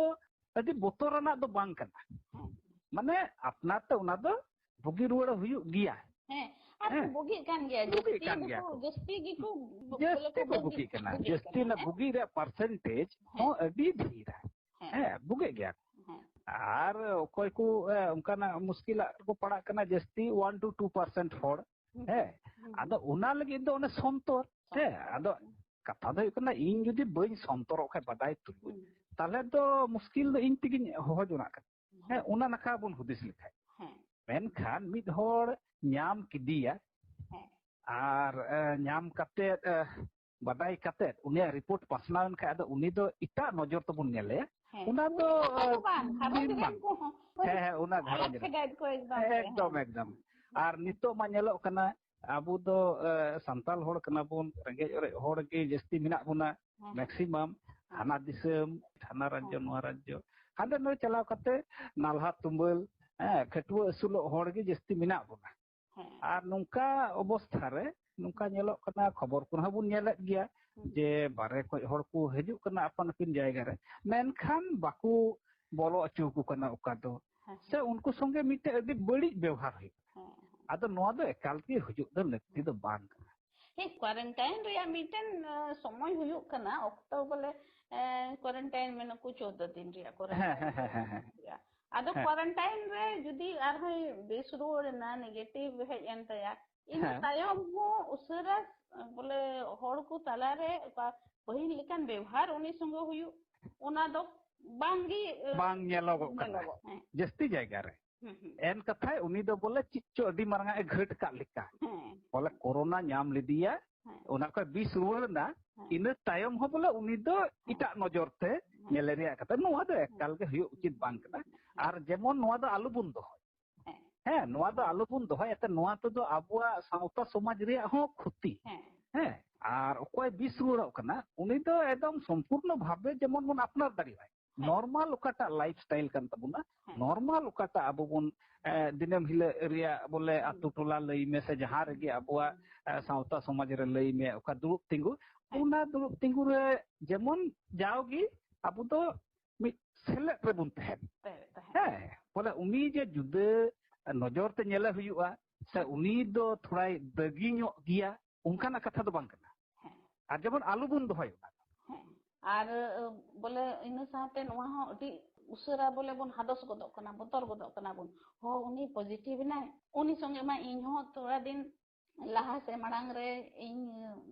ᱟᱹᱰᱤ ᱵᱚᱛᱚᱨᱟᱱᱟᱜ ᱫᱚ ᱵᱟᱝ ᱠᱟᱱᱟ᱾ ᱦᱮᱸ᱾ ᱢᱟᱱᱮ, ᱟᱯᱱᱟᱨ ᱛᱮ ᱚᱱᱟ ᱫᱚ ᱵᱩᱜᱤ ᱨᱩᱣᱟᱹᱲ ᱦᱩᱭᱩᱜ ᱜᱮᱭᱟ᱾ ᱦᱮᱸ, ᱟᱨ ᱠᱚ ᱦᱮᱸ᱾ ᱵᱩᱜᱤᱜ ᱠᱟᱱ ᱜᱮᱭᱟ᱾ ᱵᱩᱜᱤᱜ ᱡᱟᱹᱥᱛᱤ ᱠᱟᱱ ᱜᱮᱠᱚ, ᱜᱮᱭᱟ ᱠᱚ᱾ ᱡᱟᱹᱥᱛᱤ ᱜᱮᱠᱚ ᱵᱚ-, ᱡᱟᱹᱥᱛᱤ ᱵᱚᱞᱮ ᱠᱚ ᱠᱚ ᱵᱩᱜᱤᱜ ᱵᱩᱜᱤᱜ ᱠᱟᱱᱟ᱾ ᱠᱟᱱᱟ᱾ ᱵᱩᱜᱤᱜ ᱡᱟᱹᱥᱛᱤ ᱠᱟᱱᱟ, ᱨᱮᱱᱟᱜ ᱦᱮᱸ᱾ ᱵᱩᱜᱤ ᱨᱮᱭᱟᱜ percentage ᱦᱮᱸ᱾ ᱦᱚᱸ ᱟᱹᱰᱤ ᱰᱷᱮᱨᱟ᱾ ᱦᱮᱸ᱾ ᱦᱮᱸ, ᱵᱩᱜᱤᱜ ᱜᱮᱭᱟ᱾ ᱦᱮᱸ᱾ ᱟᱨ ᱚᱠᱚᱭ ᱠᱚ, ᱮ, ᱚᱱᱠᱟᱱᱟᱜ ᱢᱩᱥᱠᱤᱞᱟᱜ ᱨᱮᱠᱚ ᱯᱟᱲᱟᱜ ᱠᱟᱱᱟ, ᱡᱟᱹᱥᱛᱤ one to two percent ᱦᱚᱲ᱾ ᱦᱩᱸ᱾ ᱦᱮᱸ᱾ ᱦᱩᱸ᱾ ᱟᱫᱚ ᱚᱱᱟ ᱞᱟᱹᱜᱤᱫ ᱫᱚ ᱚᱱᱮ ᱥᱚᱱᱛᱚᱨ᱾ ᱦᱮᱸ, ᱥᱚᱱᱛᱚᱨ᱾ ᱟᱫᱚ ᱠᱟᱛᱷᱟ ᱫᱚ ᱦᱩᱭᱩᱜ ᱠᱟᱱᱟ, ᱤᱧ ᱡᱩᱫᱤ ᱵᱟᱹᱧ ᱥᱚᱱᱛᱚᱨᱚᱜ ᱠᱷᱟᱡ, ᱵᱟᱰᱟᱭ ᱛᱩᱞᱩᱡ, ᱦᱩᱸ᱾ ᱛᱟᱦᱞᱮ ᱫᱚ ᱢᱩᱥᱠᱤᱞ ᱫᱚ ᱤᱧ ᱛᱮᱜᱤᱧ ᱦᱚᱦᱚ ᱡᱚᱱᱟᱜ ᱠᱟᱱᱟ᱾ ᱦᱮᱸ, ᱦᱮᱸ᱾ ᱚᱱᱟ ᱱᱟᱠᱷᱟ ᱵᱚᱱ ᱦᱩᱫᱤᱥ ᱞᱮᱠᱷᱟᱡ᱾ ᱦᱮᱸ᱾ ᱢᱮᱱᱠᱷᱟᱱ ᱢᱤᱫ ᱦᱚᱲ ᱧᱟᱢ ᱠᱮᱫᱮᱭᱟ ᱦᱮᱸ᱾ ᱟᱨ, ᱮ, ᱧᱟᱢ ᱠᱟᱛᱮᱫ, ᱮ, ᱵᱟᱰᱟᱭ ᱠᱟᱛᱮᱫ ᱩᱱᱤᱭᱟᱜ report ᱯᱟᱥᱱᱟᱣ ᱮᱱ ᱠᱷᱟᱡ, ᱟᱫᱚ ᱩᱱᱤ ᱫᱚ ᱮᱴᱟᱜ ᱱᱚᱡᱚᱨ ᱛᱮᱵᱚᱱ ᱧᱮᱞᱮᱭᱟ᱾ ᱦᱮᱸ᱾ ᱚᱱᱟ ᱫᱚ, ᱩᱱᱤ ᱢᱚᱛᱚ ᱫᱚ ᱵᱟᱝ, ᱜᱷᱟᱨᱚᱸᱡᱽ ᱫᱤᱱ ᱨᱮᱱ ᱵᱟᱝ᱾ ᱠᱚᱦᱚᱸ᱾ ᱦᱮᱸ, ᱦᱮᱸ, ᱚᱱᱟ ᱟᱞᱟᱜᱽ ᱜᱷᱟᱨᱚᱸᱡᱽ ᱨᱮ᱾ ᱯᱷᱮᱰᱟᱛ ᱠᱚ ᱮᱠᱫᱚᱢ ᱦᱮᱸ, ᱜᱮ᱾ ᱮᱠᱫᱚᱢ, ᱦᱮᱸ᱾ ᱮᱠᱫᱚᱢ᱾ ᱟᱨ ᱱᱤᱛᱚᱜ ᱢᱟ ᱧᱮᱞᱚᱜ ᱠᱟᱱᱟ, ᱟᱵᱚ ᱫᱚ, ᱮ, ᱥᱟᱱᱛᱟᱲ ᱦᱚᱲ ᱠᱟᱱᱟ ᱵᱚᱱ, ᱨᱮᱸᱜᱮᱡ ᱚᱨᱮᱡ ᱦᱚᱲ ᱜᱮ ᱡᱟᱹᱥᱛᱤ ᱢᱮᱱᱟᱜ ᱵᱚᱱᱟ, ᱦᱮᱸ᱾ ᱢᱮᱠᱥᱤᱢᱟᱢ᱾ ᱦᱮᱸ᱾ ᱦᱟᱱᱟ ᱫᱤᱥᱚᱢ, ᱦᱟᱱᱟ ᱨᱟᱡᱽᱡᱚ, ᱦᱮᱸ᱾ ᱱᱚᱣᱟ ᱨᱟᱡᱽᱡᱚ, ᱦᱟᱸᱰᱮ ᱱᱚᱰᱮ ᱪᱟᱞᱟᱣ ᱠᱟᱛᱮ ᱱᱟᱞᱦᱟ ᱛᱩᱢᱟᱹᱞ, ᱦᱮᱸ, ᱠᱷᱟᱹᱴᱩᱣᱟᱹ ᱟᱹᱥᱩᱞᱚᱜ ᱦᱚᱲ ᱜᱮ ᱡᱟᱹᱥᱛᱤ ᱢᱮᱱᱟᱜ ᱵᱚᱱᱟ᱾ ᱦᱮᱸ᱾ ᱟᱨ ᱱᱚᱝᱠᱟ ᱚᱵᱚᱥᱛᱷᱟ ᱨᱮ, ᱱᱚᱝᱠᱟ ᱧᱮᱞᱚᱜ ᱠᱟᱱᱟ, ᱠᱷᱚᱵᱚᱨ ᱠᱚᱨᱮ ᱦᱚᱸ ᱵᱚᱱ ᱧᱮᱞᱮᱫ ᱜᱮᱭᱟ ᱦᱩᱸ᱾ ᱡᱮ ᱵᱟᱨᱦᱮ ᱠᱷᱚᱱ ᱦᱚᱲ ᱠᱚ ᱦᱤᱡᱩᱜ ᱠᱟᱱᱟ ᱟᱯᱟᱱ ᱟᱹᱯᱤᱱ ᱡᱟᱭᱜᱟ ᱨᱮ, ᱢᱮᱱᱠᱷᱟᱱ ᱵᱟᱠᱚ ᱵᱚᱞᱚ ᱦᱚᱪᱚ ᱟᱠᱚ ᱠᱟᱱᱟ ᱚᱠᱟ ᱫᱚ, ᱦᱮᱸ, ᱥᱮ ᱦᱮᱸ᱾ ᱩᱱᱠᱩ ᱥᱚᱸᱜᱮ ᱢᱤᱫᱴᱮᱡ ᱟᱹᱰᱤ ᱵᱟᱹᱲᱤᱡ ᱵᱮᱣᱦᱟᱨ ᱦᱩᱭᱩᱜ ᱠᱟᱱᱟ᱾ ᱦᱮᱸ, ᱦᱮᱸ᱾ ᱟᱫᱚ ᱱᱚᱣᱟ ᱫᱚ ᱮᱠᱟᱞ ᱜᱮ ᱦᱤᱡᱩᱜ ᱫᱚ ᱞᱟᱹᱠᱛᱤ ᱫᱚ ᱵᱟᱝ ᱠᱟᱱᱟ᱾ ᱦᱮᱸ, quarantine ᱨᱮᱭᱟᱜ ᱢᱤᱫᱴᱮᱱ, ᱟ, ᱥᱚᱢᱚᱭ ᱦᱩᱭᱩᱜ ᱠᱟᱱᱟ, ᱚᱠᱛᱚ ᱵᱚᱞᱮ, ᱮ, quarantine ᱢᱮᱱᱟᱠᱚ ᱪᱳᱫᱫᱳ ᱫᱤᱱ ᱨᱮᱭᱟᱜ ᱦᱮᱸ, quarantine ᱦᱮᱸ, ᱦᱮᱸ, ᱦᱮᱸ, ᱦᱮᱸ᱾ ᱨᱮᱭᱟᱜ᱾ ᱟᱫᱚ ᱦᱮᱸ᱾ quarantine ᱨᱮ ᱡᱩᱫᱤ ᱟᱨᱦᱚᱸᱭ ᱵᱮᱥ ᱨᱩᱣᱟᱹᱲ ᱮᱱᱟ, negative ᱦᱮᱡ ᱮᱱ ᱛᱟᱭᱟ, ᱤᱱᱟᱹ ᱦᱮᱸ᱾ ᱛᱟᱭᱚᱢ ᱦᱚᱸ ᱩᱥᱟᱹᱨᱟ, ᱵᱚᱞᱮ, ᱦᱚᱲ ᱠᱚ ᱛᱟᱞᱟᱨᱮ ᱚᱠᱟ ᱯᱟᱹᱦᱤᱞ ᱞᱮᱠᱟᱱ ᱵᱮᱣᱦᱟᱨ ᱩᱱᱤ ᱥᱚᱸᱜᱮ ᱦᱩᱭᱩᱜ, ᱚᱱᱟ ᱫᱚ ᱵᱟᱝᱜᱮ, ᱮ, ᱵᱟᱝ ᱧᱮᱞᱚᱜᱚᱜ ᱠᱟᱱᱟ᱾ ᱧᱮᱞᱚᱜᱚᱜ, ᱦᱮᱸ᱾ ᱡᱟᱹᱥᱛᱤ ᱡᱟᱭᱜᱟ ᱨᱮ᱾ ᱦᱩᱸ, ᱦᱩᱸ᱾ ᱮᱱ ᱠᱟᱛᱷᱟᱭ ᱩᱱᱤ ᱫᱚ ᱵᱚᱞᱮ ᱪᱮᱫ ᱪᱚ ᱟᱹᱰᱤ ᱢᱟᱨᱟᱝ ᱟᱜ ᱮ ᱜᱷᱟᱹᱴ ᱠᱟᱜ ᱞᱮᱠᱟ᱾ ᱦᱮᱸ᱾ ᱵᱚᱞᱮ ᱠᱳᱨᱳᱱᱟ ᱧᱟᱢ ᱞᱮᱫᱮᱭᱟ, ᱦᱮᱸ᱾ ᱚᱱᱟ ᱠᱷᱚᱡ ᱵᱤᱥ ᱨᱩᱣᱟᱹᱲ ᱮᱱᱟ, ᱦᱮᱸ᱾ ᱤᱱᱟᱹ ᱛᱟᱭᱚᱢ ᱦᱚᱸ ᱵᱚᱞᱮ ᱩᱱᱤ ᱫᱚ ᱦᱮᱸ᱾ ᱮᱴᱟᱜ ᱱᱚᱡᱚᱨ ᱛᱮ ᱦᱮᱸ᱾ ᱧᱮᱞᱮ ᱨᱮᱭᱟᱜ ᱠᱟᱛᱷᱟ᱾ ᱱᱚᱣᱟ ᱫᱚ ᱮᱠᱟᱞ ᱜᱮ ᱦᱩᱭᱩᱜ ᱩᱪᱤᱛ ᱵᱟᱝ ᱠᱟᱱᱟ᱾ ᱦᱮᱸ᱾ ᱟᱨ ᱡᱮᱢᱚᱱ ᱱᱚᱣᱟ ᱫᱚ ᱟᱞᱚ ᱵᱚᱱ ᱫᱚᱦᱚᱭ᱾ ᱦᱮᱸ᱾ ᱦᱮᱸ, ᱱᱚᱣᱟ ᱫᱚ ᱟᱞᱚ ᱵᱚᱱ ᱫᱚᱦᱚᱭᱟ, ᱮᱱᱛᱮ ᱱᱚᱣᱟ ᱛᱮᱫᱚ ᱟᱵᱚᱣᱟᱜ ᱥᱟᱶᱛᱟ ᱥᱚᱢᱟᱡᱽ ᱨᱮᱭᱟᱜ ᱦᱚᱸ ᱠᱷᱚᱛᱤ᱾ ᱦᱮᱸ᱾ ᱦᱮᱸ, ᱟᱨ ᱚᱠᱚᱭ ᱵᱤᱥ ᱨᱩᱣᱟᱹᱲᱚᱜ ᱠᱟᱱᱟ, ᱩᱱᱤ ᱫᱚ ᱮᱠᱫᱚᱢ ᱥᱚᱢᱯᱩᱨᱱᱚ ᱵᱷᱟᱵᱮ ᱡᱮᱢᱚᱱ ᱵᱚᱱ ᱟᱯᱱᱟᱨ ᱫᱟᱲᱮᱭᱟᱜᱼᱟ᱾ ᱦᱮᱸ᱾ Normal ᱚᱠᱟᱴᱟᱜ lifestyle ᱠᱟᱱ ᱛᱟᱵᱚᱱᱟ, ᱦᱮᱸ᱾ Normal ᱚᱠᱟᱴᱟᱜ ᱟᱵᱚ ᱵᱚᱱ, ᱮ, ᱫᱤᱱᱟᱹᱢ ᱦᱤᱞᱳᱜ ᱨᱮᱭᱟᱜ ᱵᱚᱞᱮ ᱦᱩᱸ᱾ ᱟᱛᱳ ᱴᱚᱞᱟ ᱞᱟᱹᱭ ᱢᱮ ᱥᱮ ᱡᱟᱦᱟᱸ ᱨᱮᱜᱮ ᱟᱵᱚᱣᱟᱜ, ᱦᱩᱸ᱾ ᱮ, ᱥᱟᱶᱛᱟ ᱥᱚᱢᱟᱡᱽ ᱨᱮ ᱞᱟᱹᱭ ᱢᱮ, ᱚᱠᱟ ᱫᱩᱲᱩᱵ ᱛᱤᱸᱜᱩ, ᱦᱮᱸ᱾ ᱚᱱᱟ ᱫᱩᱲᱩᱵ ᱛᱤᱸᱜᱩ ᱨᱮ ᱡᱮᱢᱚᱱ ᱡᱟᱣᱜᱮ ᱟᱵᱚ ᱫᱚ ᱢᱤᱫ ᱥᱮᱞᱮᱫ ᱨᱮᱵᱚᱱ ᱛᱟᱦᱮᱱ᱾ ᱛᱟᱦᱮᱸ, ᱛᱟᱦᱮᱸ᱾ ᱦᱮᱸ, ᱵᱚᱞᱮ ᱩᱱᱤ ᱡᱮ ᱡᱩᱫᱟᱹ ᱱᱚᱡᱚᱨ ᱛᱮ ᱧᱮᱞᱮ ᱦᱩᱭᱩᱜᱼᱟ, ᱥᱮ ᱦᱮᱸ᱾ ᱩᱱᱤ ᱫᱚ ᱛᱷᱚᱲᱟᱭ ᱫᱟᱹᱜᱤ ᱧᱚᱜ ᱜᱮᱭᱟ, ᱚᱱᱠᱟᱱᱟᱜ ᱠᱟᱛᱷᱟ ᱫᱚ ᱵᱟᱝ ᱠᱟᱱᱟ᱾ ᱦᱮᱸ᱾ ᱟᱨ ᱡᱮᱢᱚᱱ ᱟᱞᱚ ᱵᱚᱱ ᱫᱚᱦᱚᱭ ᱚᱱᱟ ᱫᱚ᱾ ᱦᱮᱸ᱾ ᱟᱨ, ᱵᱚᱞᱮ, ᱤᱱᱟᱹ ᱥᱟᱶᱛᱮ ᱱᱚᱣᱟ ᱦᱚᱸ ᱟᱹᱰᱤ ᱩᱥᱟᱹᱨᱟ, ᱵᱚᱞᱮ, ᱵᱚᱱ ᱦᱟᱫᱚᱥ ᱜᱚᱫᱚᱜ ᱠᱟᱱᱟ, ᱵᱚᱛᱚᱨ ᱜᱚᱫᱚᱜ ᱠᱟᱱᱟ ᱵᱚᱱ, ᱦᱚᱸ, ᱩᱱᱤ positive ᱮᱱᱟᱭ, ᱩᱱᱤ ᱥᱚᱸᱜᱮ ᱢᱟ ᱤᱧ ᱦᱚᱸ ᱛᱷᱚᱲᱟ ᱫᱤᱱ ᱞᱟᱦᱟ ᱥᱮ ᱢᱟᱲᱟᱝ ᱨᱮ ᱤᱧ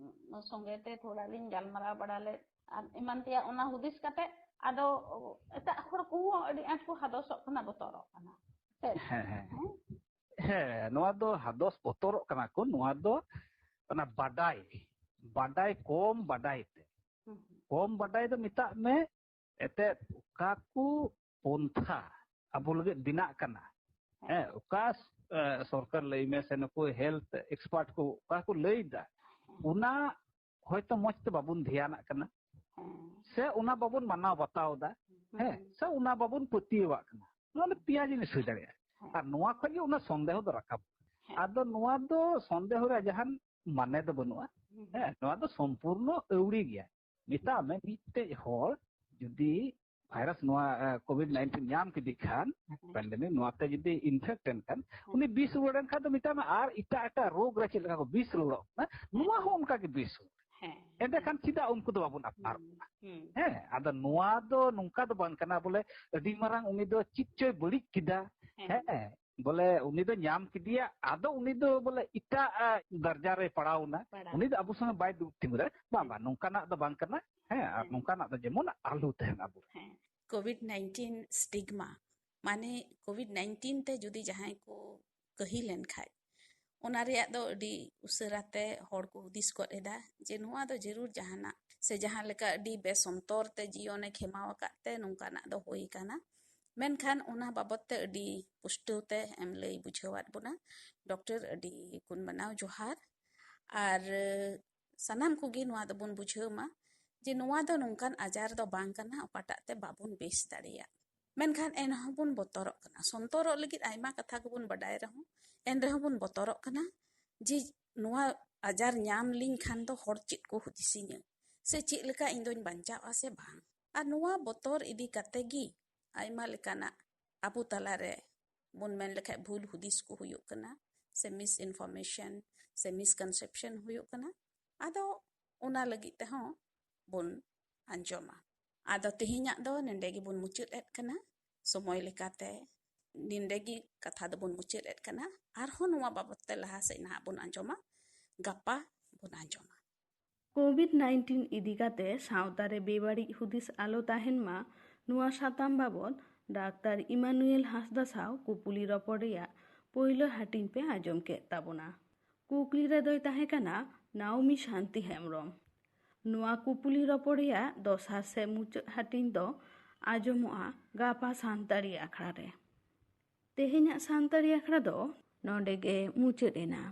ᱥᱚᱸᱜᱮ ᱛᱮ ᱛᱷᱚᱲᱟ ᱞᱤᱧ ᱜᱟᱞᱢᱟᱨᱟᱣ ᱵᱟᱲᱟ ᱞᱮᱫ ᱟᱨ ᱮᱢᱟᱱ ᱛᱮᱭᱟᱜ, ᱚᱱᱟ ᱦᱩᱫᱤᱥ ᱠᱟᱛᱮ ᱟᱫᱚ ᱮᱴᱟᱜ ᱦᱚᱲ ᱠᱚᱦᱚᱸ ᱟᱹᱰᱤ ᱟᱸᱴ ᱠᱚ ᱦᱟᱫᱚᱥᱚᱜ ᱠᱟᱱᱟ, ᱵᱚᱛᱚᱨᱚᱜ ᱠᱟᱱᱟ᱾ ᱥᱮ? ᱦᱮᱸ, ᱦᱮᱸ᱾ ᱦᱮᱸ? ᱦᱮᱸ, ᱱᱚᱣᱟ ᱫᱚ ᱦᱟᱫᱚᱥ ᱵᱚᱛᱚᱨᱚᱜ ᱠᱟᱱᱟ ᱠᱚ, ᱱᱚᱣᱟ ᱫᱚ ᱚᱱᱟ ᱵᱟᱰᱟᱭ, ᱵᱟᱰᱟᱭ ᱠᱚᱢ ᱵᱟᱰᱟᱭ ᱛᱮ᱾ ᱦᱩᱸ, ᱦᱩᱸ᱾ ᱠᱚᱢ ᱵᱟᱰᱟᱭ ᱫᱚ ᱢᱮᱛᱟᱜ ᱢᱮ, ᱮᱱᱛᱮᱫ ᱚᱠᱟ ᱠᱚ ᱯᱚᱱᱛᱷᱟ ᱟᱵᱚ ᱞᱟᱹᱜᱤᱫ ᱵᱮᱱᱟᱜ ᱠᱟᱱᱟ, ᱦᱮᱸ, ᱚᱠᱟ ᱥᱚᱨᱠᱟᱨ ᱞᱟᱹᱭ ᱢᱮ ᱥᱮ ᱱᱩᱠᱩ health expert ᱠᱚ ᱚᱠᱟ ᱠᱚ ᱞᱟᱹᱭ ᱮᱫᱟ, ᱚᱱᱟ ᱦᱚᱭᱛᱚ ᱢᱚᱸᱡᱽ ᱛᱮ ᱵᱟᱵᱚᱱ ᱫᱷᱮᱭᱟᱱᱟᱜ ᱠᱟᱱᱟ, ᱥᱮ ᱚᱱᱟ ᱵᱟᱵᱚᱱ ᱢᱟᱱᱟᱣ ᱵᱟᱛᱟᱣ ᱮᱫᱟ, ᱦᱮᱸ, ᱥᱮ ᱚᱱᱟ ᱵᱟᱵᱚᱱ ᱯᱟᱹᱛᱭᱟᱹᱣᱟᱜ ᱠᱟᱱᱟ᱾ ᱱᱚᱣᱟ ᱫᱚ ᱯᱮᱭᱟ ᱡᱤᱱᱤᱥ ᱦᱩᱭ ᱫᱟᱲᱮᱭᱟᱜᱼᱟ᱾ ᱟᱨ ᱱᱚᱣᱟ ᱠᱷᱚᱱ ᱜᱮ ᱚᱱᱟ ᱥᱚᱱᱫᱮᱦᱚ ᱫᱚ ᱨᱟᱠᱟᱵ᱾ ᱟᱫᱚ ᱱᱚᱣᱟ ᱫᱚ ᱥᱚᱱᱫᱮᱦᱚ ᱨᱮᱭᱟᱜ ᱡᱟᱦᱟᱱ ᱢᱟᱱᱮ ᱫᱚ ᱵᱟᱹᱱᱩᱜᱼᱟ᱾ ᱦᱮᱸ, ᱱᱚᱣᱟ ᱫᱚ ᱥᱚᱢᱯᱩᱨᱱᱚ ᱟᱹᱣᱲᱤ ᱜᱮᱭᱟ᱾ ᱢᱮᱛᱟᱜ ᱢᱮ, ᱢᱤᱫᱴᱮᱡ ᱦᱚᱲ ᱡᱩᱫᱤ virus ᱱᱚᱣᱟ, ᱮ, COVID nineteen ᱧᱟᱢ ᱠᱮᱫᱮ ᱠᱷᱟᱱ, pandemic ᱱᱚᱣᱟ ᱛᱮ ᱡᱩᱫᱤ infect ᱮᱱ ᱠᱷᱟᱱ, ᱩᱱᱤ ᱵᱤᱥ ᱨᱩᱣᱟᱹᱲ ᱮᱱ ᱠᱷᱟᱱ ᱫᱚ ᱢᱮᱛᱟᱜ ᱢᱮ ᱟᱨ ᱮᱴᱟᱜ ᱮᱴᱟᱜ ᱨᱳᱜᱽ ᱨᱮ ᱪᱮᱫ ᱞᱮᱠᱟ ᱠᱚ ᱵᱤᱥ ᱨᱩᱣᱟᱹᱲᱚᱜ ᱠᱟᱱᱟ, ᱱᱚᱣᱟ ᱦᱚᱸ ᱚᱱᱠᱟ ᱜᱮ ᱵᱤᱥ ᱨᱩᱣᱟᱹᱲ᱾ ᱦᱮᱸ᱾ ᱮᱸᱰᱮᱠᱷᱟᱱ ᱪᱮᱫᱟᱜ ᱩᱱᱠᱩ ᱫᱚ ᱵᱟᱵᱚᱱ ᱟᱯᱱᱟᱨ ᱠᱚᱣᱟ? ᱦᱮᱸ, ᱟᱫᱚ ᱱᱚᱣᱟ ᱫᱚ ᱱᱚᱝᱠᱟ ᱫᱚ ᱵᱟᱝ ᱠᱟᱱᱟ ᱵᱚᱞᱮ ᱟᱹᱰᱤ ᱢᱟᱨᱟᱝ ᱩᱱᱤ ᱫᱚ ᱪᱮᱫ ᱪᱚᱭ ᱵᱟᱹᱲᱤᱡ ᱠᱮᱫᱟ, ᱦᱮᱸ, ᱵᱚᱞᱮ ᱩᱱᱤ ᱫᱚ ᱧᱟᱢ ᱠᱮᱫᱮᱭᱟ, ᱟᱫᱚ ᱩᱱᱤ ᱫᱚ ᱵᱚᱞᱮ ᱮᱴᱟᱜ, ᱟ, ᱫᱟᱨᱡᱟ ᱨᱮᱭ ᱯᱟᱲᱟᱣ ᱮᱱᱟ, ᱩᱱᱤ ᱫᱚ ᱟᱵᱚ ᱥᱚᱸᱜᱮ ᱵᱟᱭ ᱫᱩᱲᱩᱵ ᱛᱤᱸᱜᱩ ᱫᱟᱲᱮᱭᱟᱜᱼᱟ᱾ ᱵᱟᱝ, ᱵᱟᱝ, ᱱᱚᱝᱠᱟᱱᱟᱜ ᱫᱚ ᱵᱟᱝ ᱠᱟᱱᱟ᱾ ᱦᱮᱸ, ᱟᱨ ᱱᱚᱝᱠᱟᱱᱟᱜ ᱫᱚ ᱡᱮᱢᱚᱱ ᱟᱞᱚ ᱛᱟᱦᱮᱱ ᱟᱵᱚ᱾ ᱦᱮᱸ᱾ COVID nineteen stigma, ᱢᱟᱱᱮ COVID nineteen ᱛᱮ ᱡᱩᱫᱤ ᱡᱟᱦᱟᱸᱭ ᱠᱚ ᱠᱟᱹᱦᱤᱞ ᱮᱱ ᱠᱷᱟᱡ, ᱚᱱᱟ ᱨᱮᱭᱟᱜ ᱫᱚ ᱟᱹᱰᱤ ᱩᱥᱟᱹᱨᱟ ᱛᱮ ᱦᱚᱲ ᱠᱚ ᱦᱩᱫᱤᱥ ᱜᱚᱫ ᱮᱫᱟ ᱡᱮ ᱱᱚᱣᱟ ᱫᱚ ᱡᱟᱹᱨᱩᱲ ᱡᱟᱦᱟᱱᱟᱜ ᱥᱮ ᱡᱟᱦᱟᱸ ᱞᱮᱠᱟ ᱟᱹᱰᱤ ᱵᱮᱥᱚᱱᱛᱚᱨ ᱛᱮ ᱡᱤᱭᱚᱱᱮ ᱠᱷᱮᱢᱟᱣ ᱟᱠᱟᱫ ᱛᱮ ᱱᱚᱝᱠᱟᱱᱟᱜ ᱫᱚ ᱦᱩᱭ ᱟᱠᱟᱱᱟ᱾ ᱢᱮᱱᱠᱷᱟᱱ ᱚᱱᱟ ᱵᱟᱵᱚᱛ ᱛᱮ ᱟᱹᱰᱤ ᱯᱩᱥᱴᱟᱹᱣ ᱛᱮ ᱮᱢ ᱞᱟᱹᱭ ᱵᱩᱡᱷᱟᱹᱣᱟᱫ ᱵᱚᱱᱟ᱾ ᱰᱚᱠᱴᱚᱨ, ᱟᱹᱰᱤ ᱜᱩᱱ ᱢᱟᱱᱟᱣ ᱡᱚᱦᱟᱨ᱾ ᱟᱨ ᱥᱟᱱᱟᱢ ᱠᱚᱜᱮ ᱱᱚᱣᱟ ᱫᱚᱵᱚᱱ ᱵᱩᱡᱷᱟᱹᱣ ᱢᱟ ᱡᱮ ᱱᱚᱣᱟ ᱫᱚ ᱱᱚᱝᱠᱟᱱ ᱟᱡᱟᱨ ᱫᱚ ᱵᱟᱝ ᱠᱟᱱᱟ ᱚᱠᱟᱴᱟᱜ ᱛᱮ ᱵᱟᱵᱚᱱ ᱵᱮᱥ ᱫᱟᱲᱮᱭᱟᱜ᱾ ᱢᱮᱱᱠᱷᱟᱱ ᱮᱱᱦᱚᱸ ᱵᱚᱱ ᱵᱚᱛᱚᱨᱚᱜ ᱠᱟᱱᱟ᱾ ᱥᱚᱱᱛᱚᱨᱚᱜ ᱞᱟᱹᱜᱤᱫ ᱟᱭᱢᱟ ᱠᱟᱛᱷᱟ ᱜᱮᱵᱚᱱ ᱵᱟᱰᱟᱭ ᱨᱮᱦᱚᱸ, ᱮᱱ ᱨᱮᱦᱚᱸ ᱵᱚᱱ ᱵᱚᱛᱚᱨᱚᱜ ᱠᱟᱱᱟ ᱡᱮ ᱱᱚᱣᱟ ᱟᱡᱟᱨ ᱧᱟᱢ ᱞᱤᱧ ᱠᱷᱟᱱ ᱫᱚ ᱦᱚᱲ ᱪᱮᱫ ᱠᱚ ᱦᱩᱫᱤᱥᱤᱧᱟᱹ, ᱥᱮ ᱪᱮᱫ ᱞᱮᱠᱟ ᱤᱧ ᱫᱚᱧ ᱵᱟᱧᱪᱟᱣᱼᱟ ᱥᱮ ᱵᱟᱝ᱾ ᱟᱨ ᱱᱚᱣᱟ ᱵᱚᱛᱚᱨ ᱤᱫᱤ ᱠᱟᱛᱮ ᱜᱮ ᱟᱭᱢᱟ ᱞᱮᱠᱟᱱᱟᱜ ᱟᱵᱚ ᱛᱟᱞᱟᱨᱮ ᱵᱚᱱ ᱢᱮᱱ ᱞᱮᱠᱷᱟᱡ ᱵᱷᱩᱞ ᱦᱩᱫᱤᱥ ᱠᱚ ᱦᱩᱭᱩᱜ ᱠᱟᱱᱟ, ᱥᱮ misinformation, ᱥᱮ misconception ᱦᱩᱭᱩᱜ ᱠᱟᱱᱟ᱾ ᱟᱫᱚ ᱚᱱᱟ ᱞᱟᱹᱜᱤᱫ ᱛᱮᱦᱚᱸ ᱵᱚᱱ ᱟᱸᱡᱚᱢᱟ᱾ ᱟᱫᱚ ᱛᱮᱦᱮᱧᱟᱜ ᱫᱚ ᱱᱚᱰᱮ ᱜᱮᱵᱚᱱ ᱢᱩᱪᱟᱹᱫ ᱮᱫ ᱠᱟᱱᱟ᱾ ᱥᱚᱢᱚᱭ ᱞᱮᱠᱟᱛᱮ ᱱᱚᱰᱮ ᱜᱮ ᱠᱟᱛᱷᱟ ᱫᱚᱵᱚᱱ ᱢᱩᱪᱟᱹᱫ ᱮᱫ ᱠᱟᱱᱟ᱾ ᱟᱨᱦᱚᱸ ᱱᱚᱣᱟ ᱵᱟᱵᱚᱛ ᱛᱮ ᱞᱟᱦᱟ ᱥᱮᱫ ᱱᱟᱦᱟᱜ ᱵᱚᱱ ᱟᱸᱡᱚᱢᱟ, ᱜᱟᱯᱟ ᱵᱚᱱ ᱟᱸᱡᱚᱢᱟ᱾ COVID nineteen ᱤᱫᱤ ᱠᱟᱛᱮ ᱥᱟᱶᱛᱟ ᱨᱮ ᱵᱮᱵᱟᱹᱲᱤᱡ ᱦᱩᱫᱤᱥ ᱟᱞᱚ ᱛᱟᱦᱮᱱ ᱢᱟ, ᱱᱚᱣᱟ ᱥᱟᱛᱟᱢ ᱵᱟᱵᱚᱛ ᱰᱟᱠᱛᱟᱨ ᱤᱢᱟᱱᱩᱭᱮᱞ ᱦᱟᱸᱥᱫᱟ ᱥᱟᱶ ᱠᱩᱯᱩᱞᱤ ᱨᱚᱯᱚᱲ ᱨᱮᱭᱟᱜ ᱯᱳᱭᱞᱳ ᱦᱟᱹᱴᱤᱧ ᱯᱮ ᱟᱸᱡᱚᱢ ᱠᱮᱫ ᱛᱟᱵᱚᱱᱟ᱾ ᱠᱩᱠᱞᱤ ᱨᱮᱫᱚᱭ ᱛᱟᱦᱮᱸ ᱠᱟᱱᱟ ᱱᱟᱣᱢᱤ ᱥᱟᱱᱛᱤ ᱦᱮᱢᱵᱨᱚᱢ᱾ ᱱᱚᱣᱟ ᱠᱩᱯᱩᱞᱤ ᱨᱚᱯᱚᱲ ᱨᱮᱭᱟᱜ ᱫᱚᱥᱟᱨ ᱥᱮ ᱢᱩᱪᱟᱹᱫ ᱦᱟᱹᱴᱤᱧ ᱫᱚ ᱟᱸᱡᱚᱢᱚᱜᱼᱟ ᱜᱟᱯᱟ ᱥᱟᱱᱛᱟᱲᱤ ᱟᱠᱷᱲᱟ ᱨᱮ᱾ ᱛᱮᱦᱮᱧᱟᱜ ᱥᱟᱱᱛᱟᱲᱤ ᱟᱠᱷᱲᱟ ᱫᱚ ᱱᱚᱰᱮ ᱜᱮ ᱢᱩᱪᱟᱹᱫ ᱮᱱᱟ᱾